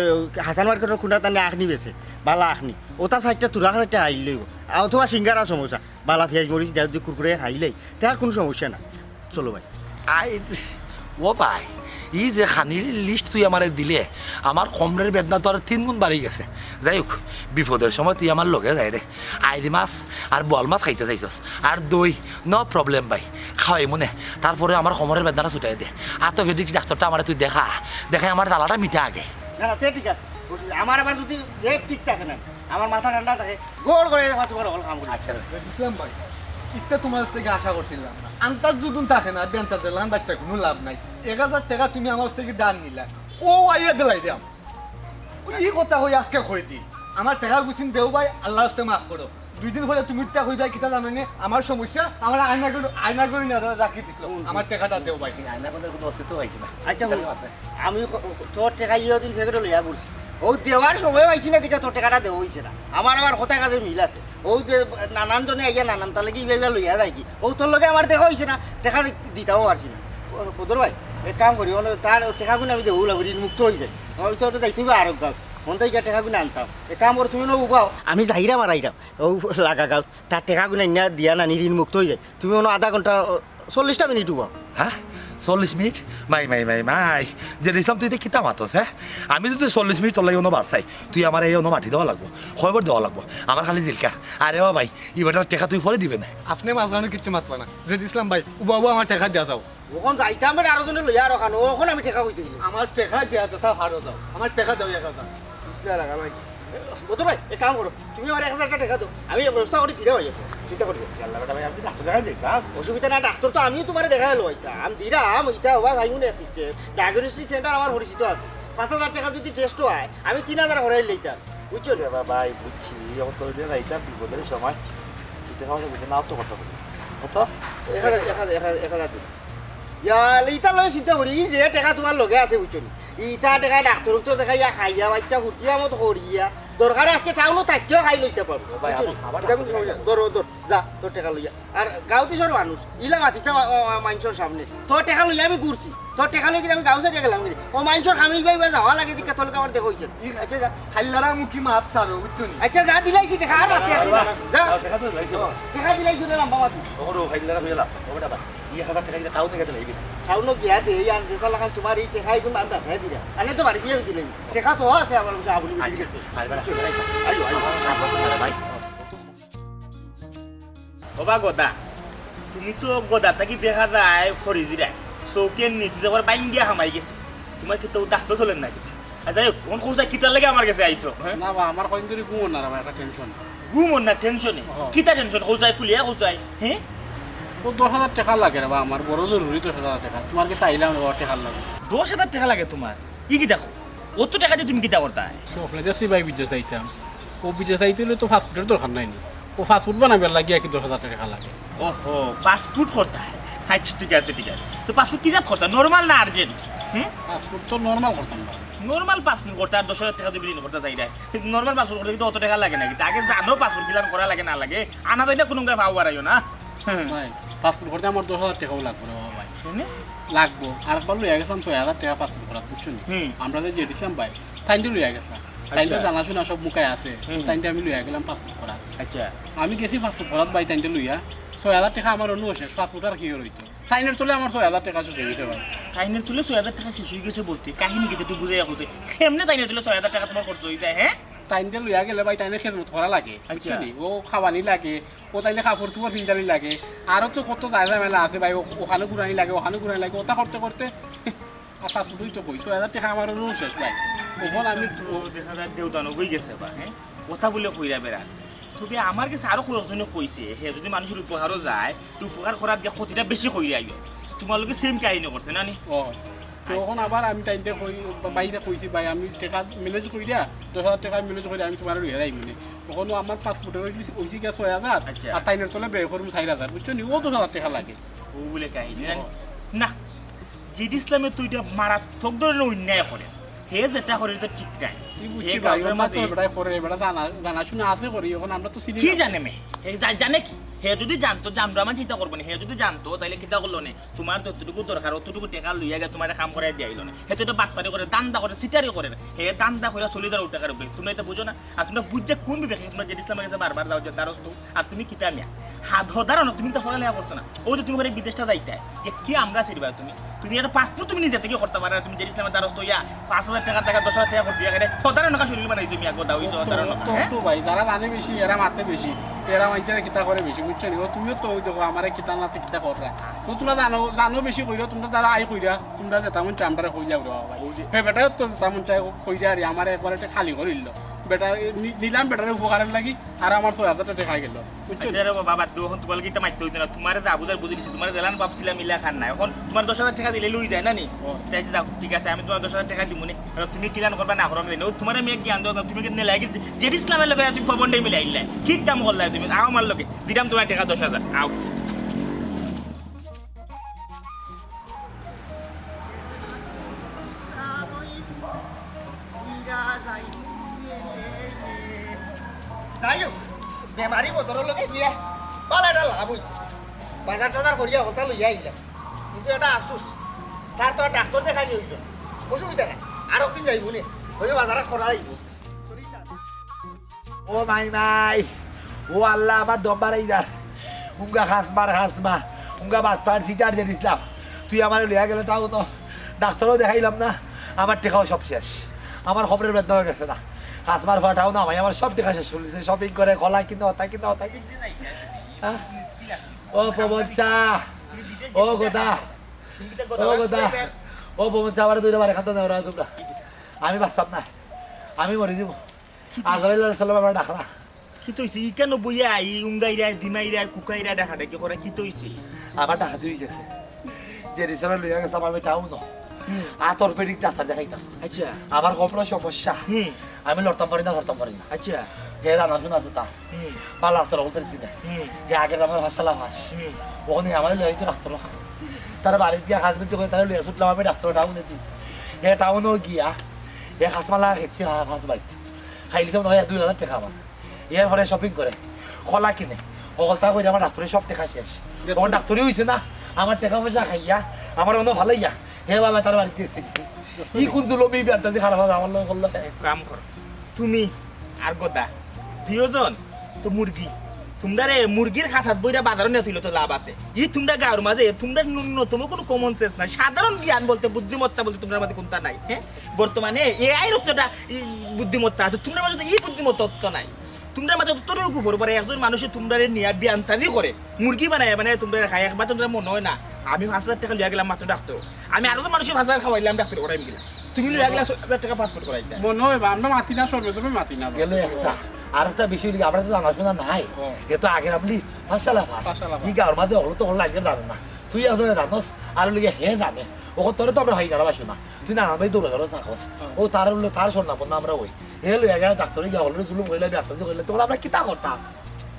হাসান মার্কেটর খুঁটা তানে আখনি বেছে, বালা আখনি, ওটা সাইডটা তুরা সাইডটা আইল লইব। আর অথবা সিঙ্গারা সমোসা, বালা পিয়াজ মরিচ দিয়া যদি কুরকুরে খাইলেই, তে আর কোনো সমস্যা না। চলো ভাই। আই, ও ভাই, ই যে খানির লিস্ট তুই আমারে দিলে, আমার কমরের বেদনা তো আর তিন গুণ বাড়ি গেছে। যাই হোক, বিপদের সময় তুই আমার লগে যাই রে। আইড় মাছ আর বল মাছ খাইতে চাইছস, আর দই, নো প্রবলেম ভাই, খাওয়াইমু নে। তারপরে আমার কমরের বেদনাটা ছুটাই দে। অর্থোপেডিক ডাক্তারটা আমারে তুই দেখা, দেখাই আমার জ্বালাটা মিটা আগে। না, না, তে ঠিক আছে। অসুবিধা, আমার আবার যদি পেট ঠিক থাকে না, আমার মাথা ঠান্ডা থাকে, গোল করে দেখবা তোমার হকল কাম করি। আচ্ছা। ইসলাম ভাই, ইতা তোমার কাছ থেকে আশা করছিলাম না। আন্তাজ যুদুন থাকে না, বেন্তাজে লান বাচ্চা কোনো লাভ নাই। এক হাজার টেকা তুমি আমার কাছ থেকে ধার নিলা, ও আইয়া দিলাই দাম। ই কথা কই আজকে কই দি। আমার টেকা গুছিন দেও ভাই, আল্লাহর রাস্তে মাফ করো। দুই দিন পরে তুমি ইতা কইবায় কিতা জানো নি? আমার সমস্যা, আমার আয়না করে, আয়না করে না রাখি দিছিল। হুম, হুম। আমার টেকাটা দেও ভাই। এই আয়না করে কোনো অস্তিত্ব পাইছি না। আচ্ছা, তাহলে হুন, মাত্র। আমি ক-, তোর টেকা ইয়ে দিন ফেকেটে লইয়া ঘুরছি। ও দেওয়ার সময় পাইছি না, দেখে তোর টেকাটা দেওয়া হইছে না। আমার আবার কথা কাজে মিল আছে। ও যে নানান জনে আইয়া নানান তার লাগি ইবা ইবা লইয়া যায় কি? ও তোর লগে আমার দেখা হইছে না, টেকা দিতাও পারছি না। ও, কদর ভাই, এক কাম করি, ওনে তার টেকাগুন আমি দেবো লাগবো, ঋণ মুক্ত হয়ে যায়। আমি তো ওটা যাইতে হবে আরক গাঁও। মন থেকে টেকাগুন আনতাম। এক কাম করো, তুমি না উবাও। আমি যাইরাম আর আইরাম। ও লাগা গাঁও, তার টেকাগুন আইনা দিয়া নানি ঋণ মুক্ত হয়ে যায়। তুমি ওনো আধা ঘন্টা, ও, চল্লিশটা মিনিট উবাও। হ্যাঁ? চল্লিশ মিনিট? মাই, মাই, মাই, মাই। যে নিসাম, তুই তো কিতা মাতস, হ্যাঁ? আমি যদি চল্লিশ মিনিট তোর লাগি ওনো বাড়ছাই, তুই আমার এই ওনো মাটি দেওয়া লাগবো, খবর দেওয়া লাগবো। আমার খালি জিলকা। আরে বা ভাই, ই বেটার টেকা তুই পরে দিবে না। আপনি মাঝখানে কিচ্ছু মাতবা না। জেদ ইসলাম ভাই, উবা উবা আমার টেকা দিয়া যাও। ওখান যাইতাম বেটা আরো জনে লইয়া আর ওখান, ওখান আমি টেকা কইতে গেলে। আমার টেকা দিয়া যাও, স্যার, হারো যাও। আমার টেকা দাও এক হাজার। বুঝলে লাগা ভাই। বদর ভাই, এক কাম করো, তুমি আমার এক হাজার টেকা দাও, আমি এই ব্যবস্থা করি দিলে হয়ে যাবে। চিন্তা করি না। ইয়াল্লা বেটা ভাই, আপনি ডাক্তার দেখাই যাইতাম। অসুবিধা না, ডাক্তার তো আমিও তোমারে দেখাই লইতাম। দিরাম, ইটা ওবা ভাই মনে সিস্টেম। ডায়াগনস্টিক সেন্টার আমার পরিচিত আছে। পাঁচ হাজার টেকা যদি টেস্ট হয়, আমি তিন হাজার করাই লইতাম। বুঝছো রে? বাবা ভাই, বুঝছি, অত হইলে যাইতাম বিপদের সময়। তুই টেকা পয়সা দিতে নাও তো কথা বলি। কত? এক হাজার, এক হাজার, এক হাজার, এক হাজার দিন। ইয়া, ইতা লই চিন্তা করি, ই যে টেকা তোমার লগে আছে, বুঝছো নি? ইতা টেকা ডাক্তার তো দেখাইয়া খাইয়া বাচ্চা ফুর্তি আমত করিয়া, দরকারে আজকে টাউনও থাকিও খাই লইতে পারবো। ও ভাই, বুঝছো নি? আমার, আমার ইতা কোনো ডাক্তার সমস্যা না। দেখাইয়া ধরো, ধরো। যা, তোর টেকা লইয়া। আর গাউতি সর মানুষ, ইলা মাতিস না মা-, ও, ও, মাইনষর সামনে। তোর টেকা লইয়া আমি ঘুরছি। তোর টেকা লইয়া কিন্তু আমি গাউ ছাড়িয়া গেলাম গি। ও মাইনষর খামি ইবা ইবা যাওয়া লাগে, দিকে তোর আমার দেখা হইছে। আচ্ছা, যা। খাইল্লারা মুখী মাত ছাড়ো, বুঝছো নি? আচ্ছা, যা দিলাইছি টেকা, আর মাতি আছি না। যা। টেকা তো দিলাইছি। টেকা দিলাইছি না, লম্বা মাতি। ওরে, খাইল্লারা হইলা। ও বেটা ভাই, এক হাজার টেকা দিতে টাউনে গেতে লাগবে। টাউনে গিয়া দে, এই আনতে সালা খান তোমার এই টেকা এগুলো আমি বাসায় দিলাম। আনে তো বাড়ি দিয়ে দিলাম। টেকা তো আছে আমার কাছে, আবুলি আচ্ছা, আচ্ছা। আরে বেটা, আইও, আইও, আইও, আইও, ভাই। ওবা গদা, তুমি তো গদা থাকি দেখা যায় খরিজিরায়, চৌকের নিচে যাবার বাইঙ্গিয়া হামাই গেছে। তোমার কি তো দাস্ত চলেন না কিতা? আর যাই হোক, কোন খোঁজা কিতার লাগে আমার কাছে আইছো, হ্যাঁ? না বা, আমার কয়দিন ধরি ঘুম না রে বা, একটা টেনশন। ঘুম না টেনশনে? ও। কিতা টেনশন? খোঁজায় খুলিয়া খোঁজায়, হ্যাঁ? ও দশ হাজার টেকা লাগে রে বা, আমার বড় জরুরি দশ হাজার টেকা। তোমার কাছে আইলাম রে বা, টেকার লাগে। দশ হাজার টেকা লাগে তোমার? ই কিতা কও? অত টেকা দিয়া তুমি কিতা করতায়? সফলে যাচ্ছি ভাই, বিদেশ যাইতাম। ও বিদেশ যাইতে হইলে তো পাসপোর্টের দরকার নাই নি। ও পাসপোর্ট বানাবার লাগি আর কি দশ হাজার টেকা লাগে। ওহো, পাসপোর্ট করতায়। আচ্ছা, ঠিক আছে, ঠিক আছে। তো পাসপোর্ট কি জাত করতায়? নরমাল না আর্জেন্ট? হুম? পাসপোর্ট তো নরমাল করতাম না। নরমাল পাসপোর্ট করতায় আর দশ হাজার টেকা দিবি ঋণ করতায় যাইরায়। নরমাল পাসপোর্ট করতে কিন্তু অত টেকা লাগে না। কিন্তু আগে জানো পাসপোর্ট কিলান করা লাগে না লাগে। আনা যায় না কোনো গায়ে পাও বাড়াইও না। হুম। ভাই, পাসপোর্ট করতে আমার দশ হাজার টেকাও লাগবো রে বাবা ভাই। কেনে? লাগবো। আর একবার লইয়া গেছিলাম ছয় হাজার টেকা পাসপোর্ট করাত, বুঝছো নি? হুম। আমরা যে যেছিলাম ভাই, তাইনতে লইয়া গেছিলাম। তাইনতে আচ্ছা। জানাশোনা সব মুখায় আছে। হুম। তাইনতে আমি লইয়া গেলাম পাসপোর্ট করাত। আচ্ছা। আমি গেছি পাসপোর্ট করাত ভাই, তাইনতে লইয়া। ছয় হাজার টেকা আমার অন্য শেষ, পাসপোর্ট আর কি রইতো? তাইনের তলে আমার ছয় হাজার টেকা শেষ হয়ে গেছে ভাই। তাইনের তলে ছয় হাজার টেকা শেষ হয়ে গেছে বলতে কাহিনী কিতা একটু বুঝাইয়া কইতে। কেমনে তাইনের তলে ছয় হাজার টেকা তোমার খরচ হয়ে যায়, হ্যাঁ? তাইনতে লইয়া গেলে ভাই, তাইনের খেদমত করা লাগে, আচ্ছা। বুঝছো নি? ও খাওয়ানি লাগে, ও তাইলে কাপড় চোপড় ফিন্দানি লাগে, আরো তো কত যায় ঝামেলা আছে ভাই, ও-, ওখানে ঘুরানি লাগে, ওখানে ঘুরানি লাগে, ওটা করতে করতে আর পাসপোর্টই তো কই, ছয় হাজার টেকা আমার অন্য শেষ ভাই। ওখান আমি তো দেখা যায় দেউদানো হয়ে গেছে বা, হ্যাঁ? কথা বলে কইরা বেড়া। তবে আমার কাছে আরো কয়েকজনে কইছে, হে যদি মানুষের উপকারও যায়, তো উপকার করার দিয়ে ক্ষতিটা বেশি কইরা আইও। তোমার লগে সেম কাহিনী করছে না নি? ও, তো এখন আবার আমি তাইনতে কই, বা-, বাইরে কইছি, "ভাই, আমি টেকা ম্যানেজ করিয়া, দশ হাজার টেকা ম্যানেজ করিয়া আমি তোমার লইয়া যাই মানে।" তখনও আমার পাসপোর্টের ওই দিছে, ওই দিকে ছয় হাজার, আচ্ছা। আর তাইনের তলে ব্যয় করবো চার হাজার, বুঝছো নি? ও দশ হাজার টেকা লাগে। ও বলে কাহিনী, না? ও। না, জেড ইসলামে তো এটা মারাত্মক ধরনের অন্যায় করে। হে যেটা করে, এটা ঠিক নাই। কি বুঝছি হে ভাই, কাউকে ওর মাঝে তো এবারে করে, এবারে জানা, জানাশোনা আছে করি, এখন আমরা তো চিনি কি না। জানে মে? হে জা-, জানে কি? হে যদি জানতো যে আমরা আমার চিন্তা করবো না, হে যদি জানতো, তাইলে কিতা করলো নে? তোমার যতটুকু দরকার, অতটুকু টেকা লইয়া গিয়া তোমার কাম করাই দিয়া আইলো নে। হে তো এটা বাটপারি করে, ধান্দা করে, চিটারি করে। হে ধান্দা করে চল্লিশ হাজার টাকার উপরে। তোমরা এটা বুঝো না? আর তোমরা বুঝছো কোন বিবেকে তোমরা জেড ইসলামের কাছে বারবার যাও যে দ্বারস্থ? আর তুমি কিতা মিয়া? হাত হদারও না, তুমি তো পড়ালেখা করছো না। ও যে তুমি করে বিদেশটা যাইতায়, যে কি আমরা ছিড়বা তুমি? তুমি একটা পাসপোর্ট তুমি নিজে থেকে করতে পারো না, তুমি জেড ইসলামের দ্বারস্থ হইয়া পাঁচ হাজার টাকার টাকা দশ হাজার টাকা করে দিয়া গেলে হদারও না শরীর বানাইছো মিয়া, গোদা হইছো হদারও না, তো, হ্যাঁ? তো ভাই, যারা জানে বেশি, এরা মাতে বেশি, এরা মাইনষেরে কিতা করে বেশি, বুঝছো নি? ও তুমিও তো ওই দেখো, আমারে কিতা নাতে কিতা কররা। তো তোমরা জানো, জানো বেশি কইরা, তোমরা যারা আই কইরা, তোমরা যেতা মন চায় আমরারে কই যাও রে বাবা ভাই। ওই যে হে বেটাও তো যেতা মন চায় কইরা, আরে আমারে একবার একটা খালি করিল। বেটা, নি-, নিলাম বেটারে উপকারের লাগি, আর আমার ছয় হাজার টেকা গেল, বুঝছো? আচ্ছা রে বাবা, বাদ দেও, এখন তোমার কিতা মারতে হইতো না, তোমারে যা বুঝার বুঝে দিছি, তোমারে যেলান ভাবছিলাম ইলা খান না, এখন তোমার দশ হাজার টাকা দিলে লই যায় না নি? ও। তাই যে যাও, ঠিক আছে, আমি তোমার দশ হাজার টাকা দিমু নি, আর তুমি কিলান করবা না করবা জানি না। ও তোমারে আমি এক জ্ঞান দেওয়া, তুমি কিন্তু লাগে জেড ইসলামের লগে তুমি পবন ডে মিলে আইলে, কি কাম করলে তুমি? আও আমার লগে, দিলাম তোমার টাকা দশ হাজার, আও। যাই হোক, বেমারি বদরর লগে গিয়া ভালা একটা লাভ হইছে। বাজার টাজার করিয়া হকলতা লইয়া আইলাম, কিন্তু এটা আফসোস, তার তো আর ডাক্তার দেখানি হইল। অসুবিধা নাই, আর একদিন যাইব নে, ওই বাজারে করা যাইব। ও মাই মাই, ও আল্লাহ, আমার দম বাড়াই যার। উঙ্গা খাসমার খাসমা, উঙ্গা বাটপার সিটার যে দিছিলাম, তুই আমারে লইয়া গেলে তাও তো ডাক্তারও দেখাইলাম না, আমার টেকাও সব শেষ, আমার খবরের বেদনা হয়ে গেছে না। খাসমার ফাটাও না ভাই, আমার সব টেকা শেষ করে দিছে, শপিং করে, কলা কিনা, হতা কিনা, হতা কিনা। হ্যাঁ? ও পবন চা, ও গোদা, ও গোদা, ও পবন চা, আমার দুইটা বারে খাতো না ওরা তোমরা। আমি বাঁচতাম না, আমি মরে দিব। আজরাইল আলাইহিস সালাম আমার ডাকরা। কিতা অইছে? ই কেনে বইয়া, ই উঙ্গাইরা, দিমাইরা, কুকাইরা ডাকাডাকি করে, কিতা অইছে? আমার ডাকাতি হয়ে গেছে। যে রিসারে লইয়া গেছে, আমি টাউন। হুম। আতর পেডিক ডাক্তার দেখাইতাম। আচ্ছা। আমার কোমরো সমস্যা। হুম। আমি লড়তাম পারি না, ধরতাম পারি না। আচ্ছা। হে রানা শুনা আছে তা। হুম। বা ডাক্তার বলতে পারছি না। হুম। যে আগের আমার ভাষা লাফাস। হুম। ওখানে আমার লইয়া তো ডাক্তার। তারা বাড়িত গিয়া হাজবেন্ড করে তারা লইয়া ছুটলাম আমি ডাক্তার টাউনে দি। হে টাউনও গিয়া, হে খাসমালা খেয়েছি, হা-, খাস বাইক। খাইলিছে মনে হয় দুই হাজার টাকা আমার। এরপরে শপিং করে, কলা কিনে, হকলতা কইরা আমার ডাক্তারি সব টেকা শেষ। আমার ডাক্তারি অইছে না, আমার টেকা পয়সা খাইয়া, আমার অনো ফালাইয়া, হে বাবা তার বাড়িত গেছে। ই কুন জুলুম, ই বেয়ান্তাজি খারাপ আছে আমার লগে করলো। এক কাম করো, তুমি আর গদা দুইজন তো মুরগি, তুমরারে মুরগির খাঁচাত বইরা বাজারো নিয়া থইলে তো লাভ আছে। ই তুমরা গাঁওর মাঝে তুমরার ন্যূনতম কুনু common sense নাই, সাধারণ জ্ঞান বলতে, বুদ্ধিমত্তা বলতে তুমরার মাঝে কুনতা নাই। হ্যাঁ, বর্তমানে এআইর অতটা ই বুদ্ধিমত্তা আছে, তুমরার মাঝে তো ই বুদ্ধিমত্তা অত নাই। তুমরার মাঝে অতটুকু উপর পড়ে, একজন মানুষে তুমরারে নিয়া বেয়ান্তাজি করে, মুরগি বানাইয়া বানাইয়া তুমরারে খায়, একবার তুমরার মনো অয় না, আমি পাঁচ হাজার টেকা লইয়া গেলাম মাত্র ডাক্তার, আমি আরো তো মানুষরে পাঁচ হাজার খাওয়াইলাম ডাক্তার করাইমু গিয়া, তুমি লইয়া গেলা ছয় হাজার টেকা পাসপোর্ট করাইতা। মনো অয় বা, আমরা মাতি না, সর্বে সর্বে মাতি না বা। গেলে একটা, আর একটা বিষয় অইলো, আমরা তো জানাশোনা নাই। ও। এ তো আগের আমলি পাঁচশালা পাস। পাঁচশালা পাস। ই গাঁওর মাঝে হকলতা হকল লাগে জানে না। তুই আসলে জানস, আর লগে হে জানে। ও তোরে তো আমরা ভাই যারা বাসু না। তুই না, আমি দৌড়ে দৌড়ে থাকস। হ্যাঁ। ও তার হলো তার সন্না পন্না আমরা ওই। হে লইয়া গেল ডাক্তারে গিয়া হকলরে জুলুম করিলে, বেয়ান্তাজি করিলে, তখন আমরা কিতা করতাম?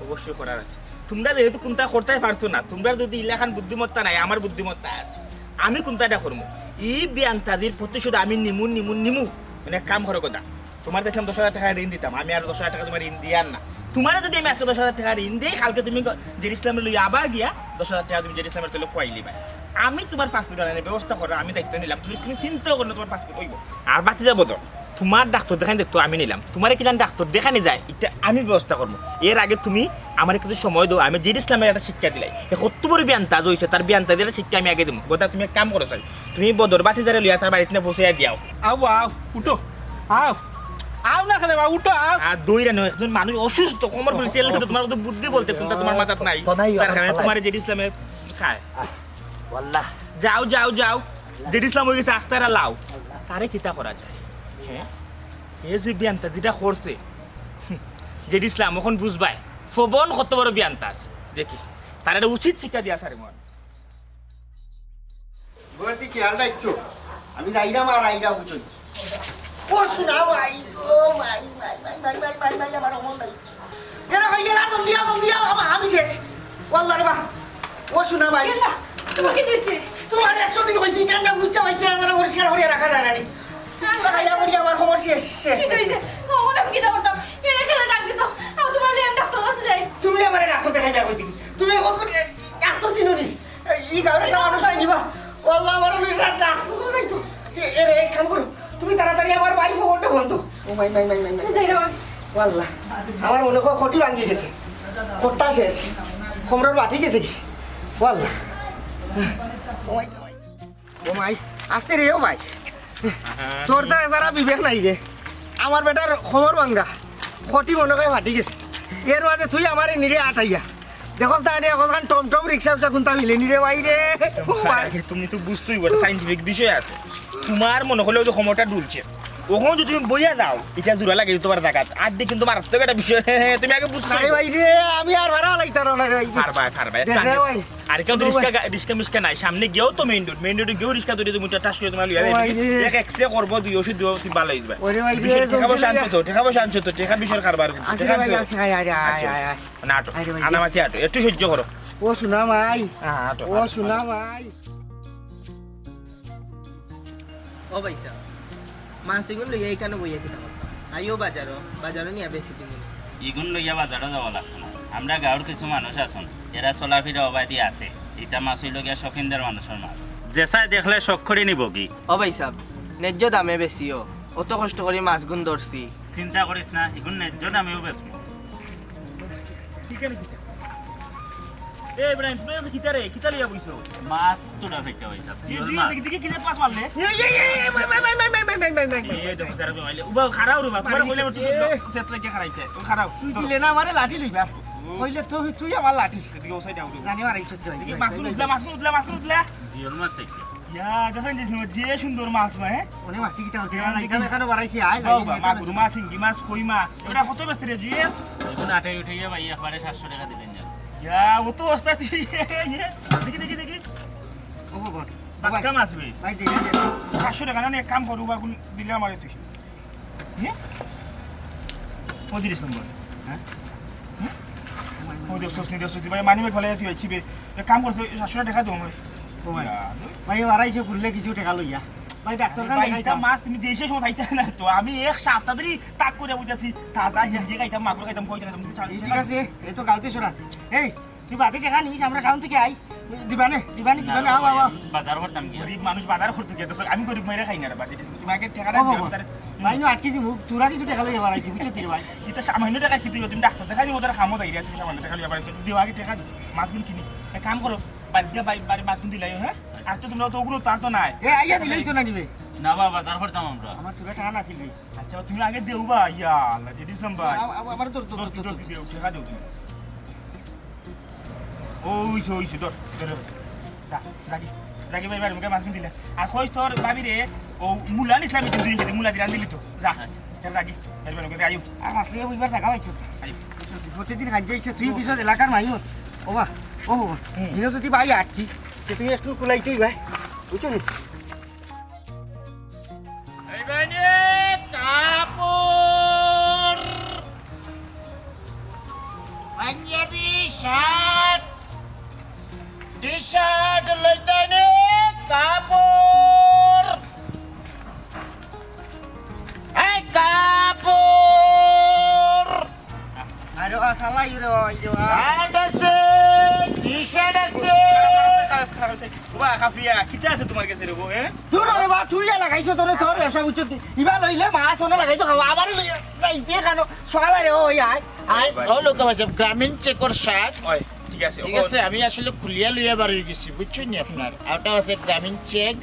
অবশ্যই করার আছে। তুমরা যেহেতু কুনতা করতায় পারছো না, তুমরার যদি ইলাখান বুদ্ধিমত্তা নাই, আমার বুদ্ধিমত্তা আছে। আমি কুনতা ইটা করমু। ই বেয়ান্তাজির প্রতিশোধ আমি নিমু, নিমু, নিমু। মানে, এক কাম করো গদা, তুমারে দেখলাম দশ হাজার টেকা ঋণ দিতাম, আমি আর দশ হাজার টেকা তুমারে ঋণ দিয়ার না। তুমারে যদি আমি আজকে দশ হাজার টেকা ঋণ দেই, কালকে তুমি গ-, জেড ইসলামরে লইয়া আবার গিয়া দশ হাজার টেকা তুমি জেড ইসলামর তলে খুয়াইলিবায়। আমি তুমার পাসপোর্ট বানানোর ব্যবস্থা করার আমি দায়িত্ব নিলাম, তুমি, তুমি চিন্তাও করো না, তুমার পাসপোর্ট অইবো। আর বাকি যাবো তো, তুমার ডাক্তার দেখানি দেখতো আমি নিলাম, তুমারে কিলান ডাক্তার দেখানি যায়, ইটা আমি ব্যবস্থা করমু। এর আগে তুমি আমারে কিছু সময় দেও, আমি জেড ইসলামরে একটা শিক্ষা দিলাই। হে কত বড় বেয়ান্তাজ অইছে, তার বেয়ান্তাজির একটা শিক্ষা আমি আগে দিমু। গদা, তুমি এক কাম করো চাই, তুমি বদর বাতিজারে লইয়া তার বাড়িত নিয়া পৌঁছাইয়া দিয়াও। আও, আও, উঠো, আও। আও না কেনে বা, উঠো, আও। আর দৌড়া নয়, একজন মানুষ অসুস্থ, কোমর পড়ছে, এর লাগি তো তুমার অত বুদ্ধি বলতে কুনতা তুমার মাথাত নাই। তো নাই, তার আমার কারণে চালাই। তুমারে জেড ইসলামে খায়। আহ, ওয়াল্লাহ। যাও, যাও, যাও। জেড ইসলাম অই গেছে আস্তা এরা লাউ। তারে কিতা করা যায়? হ্যাঁ? এ যে বেয়ান্তাজ যেটা করছে, হুম, জেড ইসলাম অখন বুঝবায়, ফবন কত বড় বেয়ান্তাজ। দেখি, তার একটা উচিত শিক্ষা দিয়া সারি মন। বলতি কি হাল রাখছো? আমি যাইরাম আর আইরাম, বুঝছো? ও সোনা মাই গো, মাই, মাই, আমার অমর নাই। এরা হয়ে গেল, জলদি আও, জলদি আও, আমা-, আমি শেষ। ওয়াল্লাহ রে বা। ও সোনা মাই। ইয়াল্লা, তুমার কিতা অইছে? তুমারে একশো দিন কইছি, কেন বুঝছো, ভাই, চেহারা পরিষ্কার করিয়া রাখা যায় না নি? খাইয়া পড়ি আমার খবর শেষ, শেষ, কিতা শেষ, অইছে? শেষ। ও, আমি কিতা করতাম? এরা কেন ডাক দিতাম? আও, তুমার লইয়া আমি ডাক্তার কাছে যাই। তুমি আমারে ডাক্তার দেখাইবা কই থাকি? তুমি এখন কোন ডাক্তার চিনো নি? এই গাঁওর একটা মানুষ আইনি বা। ওয়াল্লাহ, আমার লইয়া ডাক্তার কাছে যাইতো। এ, এরে, এক কাম করো, তুমি তাড়াতাড়ি আমার ভাই খবরটা ফোন দাও। ও মাই, মাই, মাই, মাই, মাই। যাই রে বাবা। ওয়াল্লাহ, আমার মনে হয় খটি ভাঙ্গি গেছে, খটটা শেষ, খমরর বাটি গেছে কি? ওয়াল্লাহ। ও মাই, ও মাই। ও মাই, আস্তে রে, ও ভাই। তোর তো এছাড়া বিবেক নাই রে। আমার বেটার খমর ভাঙ্গা, খটি মনে হয় ফাটি গেছে। এর মাঝে তুই আমারে নিরে আটাইয়া। দেখোস না রে, এখন টমটম রিক্সা উক্সা কুনতা মিলে নি রে ভাই রে। ও ভাই। আরে, তুমি তো বুঝতেই পারো, সায়েন্টিফিক বিষয় আছে। তুমার মনে হলো যে খমরটা ডুলছে, অখন যদি তুমি বইয়া যাও, ইটা জোড়া লাগে তুমার জাগাত। আর দি কিন্তু মারাত্মক একটা বিষয়। তুমি আগে বুঝতে আরে ভাই রে, আমি আর ভাড়া লাইতাম না রে ভাই। পারবায়, পারবায়। দেখ রে ভাই। আর কেউ তো রিক্সা গা-, রিক্সা মিক্সা নাই, সামনে গিয়াও তো মেইন রোড, মেইন রোডে গিয়াও রিক্সা ধরে তুমি টাস করে তুমার লইয়া ও ভাই রে। এক এক্সরে করবো, দুই ওষুধ দিও, তুমি ভালো হইবা। ওরে ভাই রে, বিষয় টেকা পয়সা আনছো তো, টেকা পয়সা আনছো তো, টেকা বিষয় কারবার করছো, আছে রে ভাই, আছে, আয়, আয়, আয়, আচ্ছা, আয়, আয়। না, আটো। আরে ভাই, আনামাতি আটো, একটু সহ্য করো। ও সোনা মাই। হ্যাঁ, আটো, ও আটো, সোনা আটো। মাই। ও ভাই সাহেব, মাছ ইগুন লইয়া ইখানো বইয়া কিতা করতাম? আইও বাজারো, বাজারো নিয়া বেশি দিন। ইগুন লইয়া বাজারো যাওয়া লাগতো না। আমরা গাঁওর কিছু মানুষ আছইন, এরা চলাফিরা অবায়দি আছে। ইটা মাছ অইলো গিয়া শৌখিনদের মানুষের মাছ। যেসায় দেখলে শখ করি নিবো কি? ও ভাই সাহেব, ন্যায্য দামে বেচিও। অত কষ্ট করি মাছগুন ধরছি। চিন্তা করিস না, ইগুন ন্যায্য দামেউ বেচমু। এ ইব্রাহিম, তুমি কিতা রে? কিতা লইয়া বইছো? মাছ তো না চাইতে ভাই সাহেব। জিওল মাছ। দেখি, দেখি, কিতা মাছ মারলে? এই, এই, এই, এই, ভাই, ভাই, ভাই। এই দেখো, স্যার, ভাই, উবা, খাড়াও রে বা, তোমার কইলে একটু সেট লাগিয়া খাড়াইতে। ও খাড়াও। তুই দিলে না আমারে লাঠি লইবা। ও। কইলে তো তুই আমার লাঠি। এদিকে ও সাইডে আও। জানি মারাইছ তুই। দেখি, মাছগুন উঠলা, মাছগুন উঠলা, মাছগুন উঠলা। জিওল মাছ চাইতে। ইয়া, দেখেন যে সুন্দর, যে সুন্দর মাছ, ভাই, হ্যাঁ? অনেক মাছ কিতা করতে, হ্যাঁ, দেখি। এখানে বাড়াইছি, আয়, বাবা, আয়, মাগুর মাছ, শিঙ্গি মাছ, কই মাছ। এটা কত বেচতে রে, জিওল? এখন আটে উঠে গিয়ে ভাই, একবারে সাতশো টাকা দিবেন না। ইয়া, ও তো ওস্তাদ, ইয়ে, ইয়ে। দেখি, দেখি, দেখি। ও বাবা। বাক্কা মাছ বে। ভাই, দেখি, দেখি। সাতশো টাকা না, এক কাম করু, বা কোন দিলে আমারে তুই। হ্যাঁ? পঁয়ত্রিশ নম্বর। হ্যাঁ? হ্যাঁ? ও দেখছস নি, দেখছস নি, ভাই, মানি ব্যাগ ফেলাই তুই আইছি বে। এক কাম করছে, সাতশো টাকা দে আমারে। ও ভাই। ইয়া, ভাই, বাড়াইছে, ঘুরলে কিছু টাকা লইয়া। ভাই, ডাক্তার খান ভাই, দেখাইতাম। ইটা মাছ তুমি যে শেষ সময় পাইতা না তো। আমি এক সপ্তাহ ধরি তাক করে বুঝাছি, তাজা জিন্দি খাইতাম, মাগুর খাইতাম, কই খাইতাম, তুমি ছাড়-, এই ঠিক আছে, এই তো গাউতে সর আছে। এই, তুই বাদে টেকা নিস, আমরা টাউন থেকে আই। দিবানে, দিবানে, দিবানে, আও, আও, আও। বাজার করতাম কি? গরিব মানুষ বাজার করতে গিয়ে তো আমি গরিব মাইরা খাই না রে বাজে। তুমি আগে টেকাটা ও দিও, বাবা। তাহলে ভাই, নু আটকে যাবো, তোরা কিছু টেকা লইয়া বাড়াইছি, বুঝছো কি রে ভাই? ইটা সামান্য টেকা কি তুই, তুমি ডাক্তার দেখাই দিব, তোরা খামো তাই রে, তুমি সামান্য টেকা লইয়া বাড়াইছো। দিও আগে টেকা দিও, মাছ গুন কিনি। এক কাম করো, বাড়িতে বাড়ি, বাড়ি মাছ গুন দিলাই, হ্যাঁ? আর তো তোমরা তো ওগুলো তার তো নাই। এ, আইয়া দিলেই তো না নিবে। না বাবা, বাজার করতাম আমরা। আমার তোরা টান আছিল রে। আচ্ছা, তুমি আগে দেও বা, ইয়া আল্লাহ, যে দিছিলাম ভাই। আ-, আ-, আমার তোর, তোর, দশ, তোর, দশ তোর। দিও, টেকা দেও তুমি। ও, ওইছে, ওইছে, ধর, ধর, ধর। যা, যাগি, যাগি ভাই, ভাই, মুখে মাছ দিলে। আর কইস তোর ভাবি রে, ও মুলা নিছিলাম, তুই দিলি, মুলা দিয়ে রান্ধিলি তো। যা, আচ্ছা। যা, যাগি, ভাই, ভাই, মুখে আইও। আর মাছ লইয়া বুঝবার জায়গা পাইছো। আইও। প্রতিদিন খান যাইছে, তুই কিছু এলাকার মাইও। ও বা, ও বা, হুম। দিনে যদি ভাই আটকি, তো তুমি একটু কুলাইতেই ভাই, বুঝছো নি? এইবারে কাপড়, পাঞ্জাবি, শার্ট, টি-শার্ট লইতানে কাপড়। এই কাপড়। আরে বাবা, শালা ইরে বাবা, ইরে বাবা। শার্ট আছে, টি-শার্ট আছে। খারাপ, খারাপ, খারাপ। বাবা, কাফিয়া, কিতা আছে তোমার কাছে রে বউ, হ্যাঁ? দূর রে বাবা, তুই যা লাগাইছো তোরে, তোর ব্যবসা বুঝছো তুই। ইবা লইলে মাছ ওনে লাগাইছো খাওয়া, আমারে লইয়া যাইতে কেন? সকালে রে, ওই আয়, আয়। ও লোক আছে, গ্রামীণ চেকর শার্ট। ওই, ঠিক আছে, ঠিক ও আছে, আমি আসলে খুলিয়া লইয়া বার হয়ে গেছি, বুঝছো নি আপনার? ওটা আছে গ্রামীণ চেক,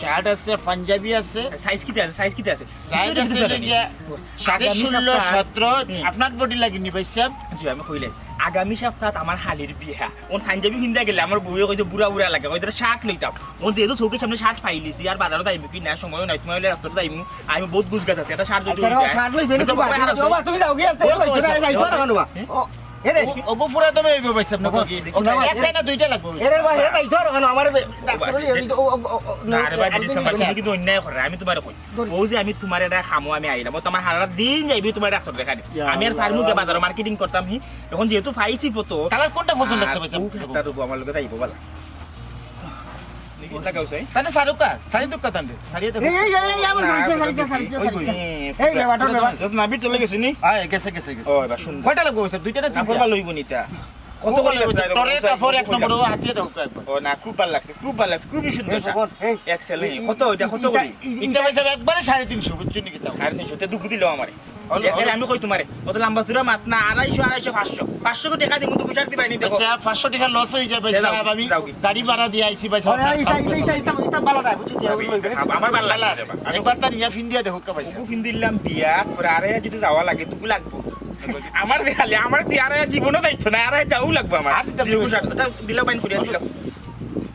শার্ট আছে, পাঞ্জাবি আছে। সাইজ কিতা আছে? সাইজ কিতা আছে? সাইজ আছে কিতা জানি? ইয়া, সাড়ে আগামী ষোলো, সপ্তাহ। সতেরো, হুম। আপনার বডি লাগেনি ভাই সাহেব? জি, আমি কইলাই, আগামী সপ্তাহ আমার হালির বিয়া। ওন পাঞ্জাবি ফিন্দা গেলে আমার বউয়ে কইছে বুড়া বুড়া লাগে, কইছে শার্ট লইতাম। ওন যেহেতু চোখের সামনে শার্ট পাইলিছি, আর বাজারও যাইমু কি না, সময়ও নাই, তোমার হইলে রাস্তাতে যাইমু। আমি বহুত গুছ গাছ আছে, এটা শার্ট যদি আচ্ছা, হইতে হয়। শার্ট লইবে না, তো তুমি বাবা, বাইরে আছো। বাবা, তুমি যাও গিয়া, তেল লইছো না, যাইতো না কেন বা? ও, এ রে। ও, ওগো পুরা তুমি হইবে ভাই সাহেব, নাকি? বাবা, ও, না, না, একটা না দুইটা লাগবে। এ রে ভাই, এ যাইতো না কেন? আমার বে-, ডাক্তার বাবা, হইলে এই তো, ও, ও, ও, ও, না, আরে ভাই, আমি দিস না, ভাই, আচ্ছা। তুমি কিন্তু অন্যায় করে। আমি তোমারে কই। ধরো। ও যে আমি তোমার এটা খামো, আমি আইলাম। ও তো আমার হারা দিন যাইবে তোমার ডাক্তার দেখানি। ইয়া আমি আর ফার্মুকে আল্লাহ। বাজারও মার্কেটিং করতাম হি। এখন যেহেতু পাইছি ফটো, তাহলে কোনটা পছন্দ আর লাগছে ভাই সাহেব? ও ডাক্তার হবো আমার লগে যাইবো বালা। কোনটা গাও চাই? তাহলে শাহরুখ খান, শাহরুখ খান, তাহলে শাহরুখ এই, এই, এই, এই, আমার না, সারিছে, ওই সারিছে, ওই সারিছে, ওই সারিছে। এই, এই, বেটা, বেটা। যত নাবির তলে গেছে নি? হ্যাঁ, গেছে, গেছে, গেছে। ওই, বা সুন্দর। কয়টা লাগবো ভাই সাহেব? দুইটা না না, তিনটা? পড়বা লইব নি তা? কত কত করে লাগবো? বেচা এরকম? তরে কাপড় এক নম্বর, ও হাতিয়ে দাও একবার। ও না, খুব ভালো লাগছে, খুব ভালো লাগছে, খুবই সুন্দর এই শার্ট। খবর, এই, এক্সেলেন্ট। এই, কত ওইটা, এই, কত এইটা, করি? এই, এইটা এইটা ভাই সাহেব একবারে সাড়ে তিনশো, বুঝছো নি কিতা? সাড়ে তিনশো, তে দুগু দিলাও আমারে। অল-, এ-, এর অল- আমি কই তোমারে, অত লম্বা চূড়া মাত না, আড়াইশো, আড়াইশো, পাঁচশো। পাঁচশো কো টেকা দিমু, দুগু শার্ট দিবাই নি দেখো। আচ্ছা, পাঁচশো টেকা লস হয়ে যায় ভাই তে দাও, সাহেব, আমি দাও কি? গাড়ি ভাড়া দিয়ে আইছি ভাই সাহেব, ওই, আপনার এইটা, এইটা, পাঁচশো এইটা, এইটা, এইটা ভালো না, বুঝছো কি? ভাবি, ওই, ওই, ওই, আমার ভালো লাগছে ভালো রে আছে। বা। আমি একবার তার ইয়া ফিন দিয়ে দেখো কা ভাই সাহেব। ওগু ফিন দিলাম বিয়া, পরে আরে যদি যাওয়া লাগে, দুগু লাগবো। আমার খালি, আমার কি আরে জীবনও যাইতো না, আরে যাও লাগবো আমার। আর দিতাম দিও না। শার্ট, ওটা দিলাও বাইন করিয়া দিলাও।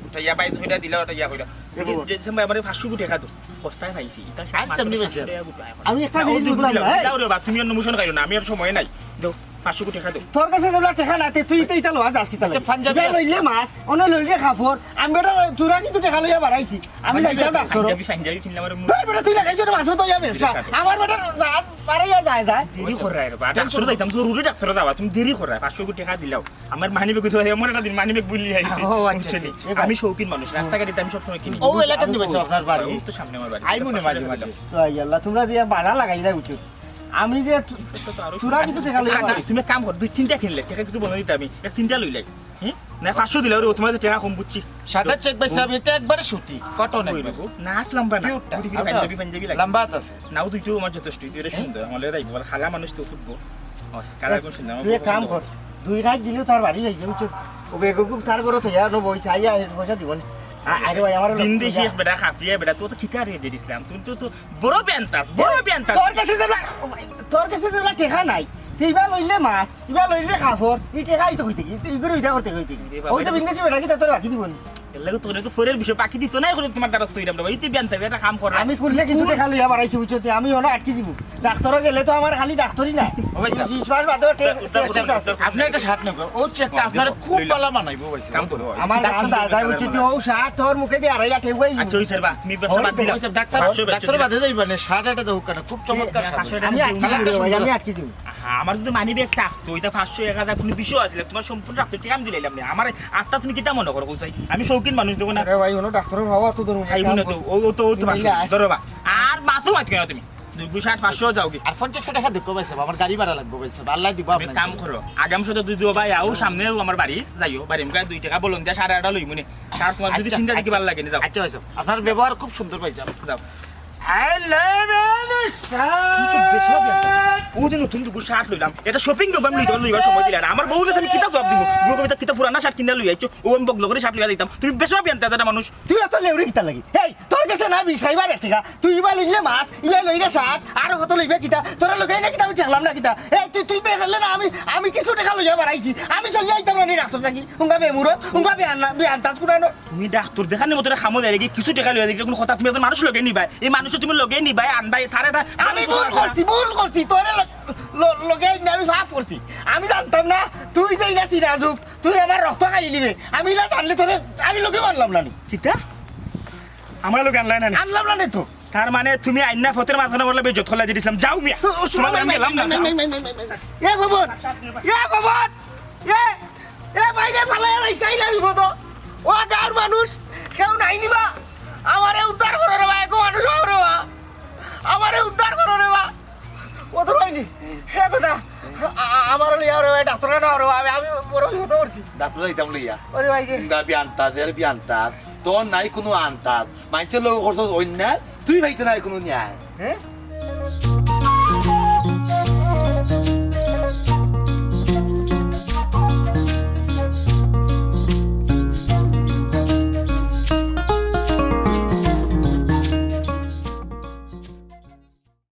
ওটা ইয়া বাইন করিয়া দিলাও, ওটা ইয়া করিয়া। দেখো। যে, যে সময় আমার পাঁচশো কো টেকা দাও, সস্তায় পাইছি। এটা আর তেমনি পাঁচশো পাইছে। টেকা কো পায়। আমি একটা না, ও জিনিস দুগু বুঝলাম দিলাও, না, এই। দিলাও রে বা, তুমি অন্য মোশন খাইও না, আমি আর সময় নাই। দাও, পাঁচশো কো টেকা দাও। তোর কাছে যেগুলা টেকা না, তে তুই তো ইটা লওয়া যাস কিতা আচ্ছা, লাগি? পাঞ্জাবি ইটা আছে। লইলে মাছ, অন্য লইলে কাপড়। আমি বেটা তোরা কিন্তু টেকা লইয়া বাড়াইছি। আমি পাঞ্জাবি যাইতাম আছে, ডাক্তার। পাঞ্জাবি, পাঞ্জাবি কিনলে আমার মুখ তোর বেটা তুই লাগাইছ না মাছ তো ইয়া ব্যবসা। ঠিক আছে। আমার বেটা রাত বাড়াইয়া যায়, যায়। দেরি করায় রে বা, ডাক্তার যাইতাম, জরুরি ডাক্তার যাওয়া, তুমি দেরি করায়, পাঁচশো কো টেকা দিলাও। আমার মানি ব্যাগ কইতে পারে, এমন একটা দিন মানি ব্যাগ ভুলি আইছি। ও, আচ্ছা, বুঝছো নি? আচ্ছা, আচ্ছা। আমি শৌখিন মানুষ, রাস্তাঘাটে তো আমি সবসময় কিনি। ও এলাকাত নিবে আপনার বাড়ি? ও তো সামনে আমার বাড়ি। আই মনে মাঝে মাঝে। তো আই আল্লাহ, তোমরা দিয়া বাড়া লাগাইলা উচিত। আমি যে তো আরো চূড়া কিছু টেকা লইয়া আচ্ছা, তুমি এক কাম কর, দুই তিনটা কিনলে, টেকা কিছু বলে দিতে আমি, এক তিনটা লইলাই। হুম? না, পাঁচশো দিলে ওরে, ও তোমার কাছে টেকা কম বুঝছি। সাদা চেক ভাই সাহেব, এটা একবারে সুতি, কটন ওই একবারে। দেখো, না আতলাম বা না। পিওরটা, বুঝি কি আলট্রা পাঞ্জাবি, আছে। পাঞ্জাবি লাগে। লম্বা আছে। নাও তুই তো আমার যথেষ্ট, তুই এটা হুম। সুন্দর, আমার লগে যাইবো, বলে, খালা মানুষ তো ফুটবো। ও, কালার কোন সুন্দর, আমার তুই এক কাম কর, দুই রাত দিলেও তার বাড়ি যাইবে, বুঝছো? ও বেগুক তার ঘরে তো ইয়া, নো বইছে, আইয়া, এর পয়সা দিব না। আ-, আরে ভাই, আমার বিন্দেশি এক বেটা, খাফিয়া বেটা, তুই তো কিতা রে, জেড ইসলাম, তুই তো, তো বড় বেন্তাস, বড় বেন্তাস। তোর কাছে যেগুলা, ও ভাই, তোর কাছে যেগুলা টেকা নাই, তুই ইবা লইলে মাছ, ইবা লইলে কাপড়, এই টেকাই তো হইতে কি? তুই ইগুলো ইটা করতে হইতে কি? এ বাবা, ওই যে এটা বিন্দেশি বেটা কিতা তোর বাকি দিব নি? এর লাগে তোরে তো ফরের বিষয় বাকি দিত না, এখন তোমার দ্বারা তৈরি আমরা, এই তুই বেন্তাস, এটা কাম কর না। আমি করলে কিছু টেকা লইয়া বাড়াইছি, বুঝছো? তে আমি ওনা আটকে দিব। ডাক্তারও গেলে তো আমার খালি ডাক্তারই না। ও ভাই সাহেব। বিশ মাস বাদেও টে-, উদ্ধার, উদ্ধার, টেস্ট আছে। উদ্ধার। আপনি একটা শার্ট নেবেন, ও চেকটা হ্যাঁ, আপনার দেবো, খুব লইলাম। ভালো মানাইবো, ভাই সাহেব। কাম করো। আমার কাম দাদা, বুঝছো? ও শার্ট তোর মুখে দিয়ে আড়াইয়া ঠেউয়াই। আচ্ছা, ওই স্যার, বা, তুমি ব্যবসা বাদ দিলাও। ওই সাহেব, ডাক্তার, পাঁচশো বেচো, ডাক্তারও দিলাও। বাদে যাইবা না, শার্ট এটা দেখো কেন, খুব চমৎকার এ, শার্ট। পাঁচশো এটা আমি আটকে দিব রে ভাই, আমি আটকে দিব। আহা, আমার যদি মানি ব্যাগ থাকতো, ইটা পাঁচশো, এক হাজার কুনু বিষয় আছিল, তুমার সম্পূর্ণ ডাক্তার টেকা আমি দিলাইলাম না। আমার আটটা তুমি কিতা মনো করো, কও চাই? আমি শৌখিন মানুষ, দেখো না? আরে ভাই, হুনো, ডাক্তারর বাবা তো ধরুন। খাইবো না তো, ও, ও তো, ও তো পাঁচশো, ধরো বা। আর মাছও মাত কেন তুমি? দুইশো ষাট, পাঁচশো যাও কি? আর পঞ্চাশ টেকা দেখো ভাই সাব, আমার গাড়ি ভাড়া লাগবো ভাই সাব, আল্লাহ দিব তুমি আপনার। কাম করো, আগামী সপ্তাহ দুই দিও ভাই, আও সামনে আমার বাড়ি যাইও, বাড়ি মুখে দুই টেকা বলুন দিয়া সাড়ে আটটা লইমু নে। আর তোমার যদি আচ্ছা, চিন্তা দেখি আচ্ছা। ভালো লাগে না, যাও। আচ্ছা ভাই সাব, আপনার ব্যবহার খুব সুন্দর পাইছি আমি। যাও। হ্যালো তুমি তো বেশ ভাবি আনতে। ও যে নতুন দুগু শার্ট লইলাম, এটা শপিং করবো, আমি লইতে লইবার সময় দিলে না। আমার বউর গেছে আমি কিতা জবাব দিব? বউ কবিতা কিতা পুরানা শার্ট কিনা লই আইছো, ও আমি বগলো করে শার্ট লই আইতাম। তুমি বেশ ভাবি আনতে একটা মানুষ। তুই এত লেউরি কিতা লাগি? এই, তোর গেছে না বিশ আইবার এক টেকা, তুই ইবা লইলে মাছ, ইবা লইলে শার্ট, আর কত লইবে কিতা? তোরা লগে না কিতা আমি ঠেকলাম না কিতা? এই, তুই, তুই তো ঠেকলে না, আমি, আমি কিছু টেকা লইয়া বাড়াইছি। আমি চলিয়া আইতাম না নি ডাক্তার থাকি। উঙ্গা বেমুরত, উঙ্গা বেআনা-, বেআন্তাজ কুনানো। তুমি ডাক্তার দেখানোর মতো একটা খামো দেয় কি? কিছু টেকা লইয়া দেখি, কোনো কথা তুমি একজন মানুষ লগে নিবাই, এই মানুষ তুমি লগে নিবাই, আনবাই, তার একটা আমি ভুল করছি, ভুল করছি। তোরে ল-, ল-, লগে আইনে আমি পাপ করছি। আমি জানতাম না, তুই যে ইলা সিরাজুক, তুই আমার রক্ত খাই নিবে। আমি ইলা জানলে তোরে, আমি লগে মানলাম না নি। কিতা? আমার লগে আনলাই না নি? আনলাম না নি তো। তার মানে তুমি আইনা ফতের মাথা না বললে বেজত খোলা দিছিলাম, যাও মিয়া। তোমার আমি গেলাম না। এ ভবন, এ ভবন, এ, এ বাইরে ফালাই আর আইসাই না বিপদ। ও গাঁর মানুষ, কেউ নাই নিবা? আমারে উদ্ধার করো রে বা, এগো মানুষ হও রে বা। আমারে উদ্ধার করো রে বা। ও তো হয়নি। হে কথা, আ-, আ-, আমার লইয়া রে বা, ডাক্তার খানা রে বা, আমি, আমি বড় বিপদ করছি। ডাক্তার যাইতাম লইয়া। ওরে ভাই রে। গা বিয়ান্তাজ, এর বিয়ান্তাজ। তোর নাই কোনো আন্তাজ। মাইনষের লগে করছস অন্যায়, তুই পাইতে নাই কোনো ন্যায়। হ্যাঁ?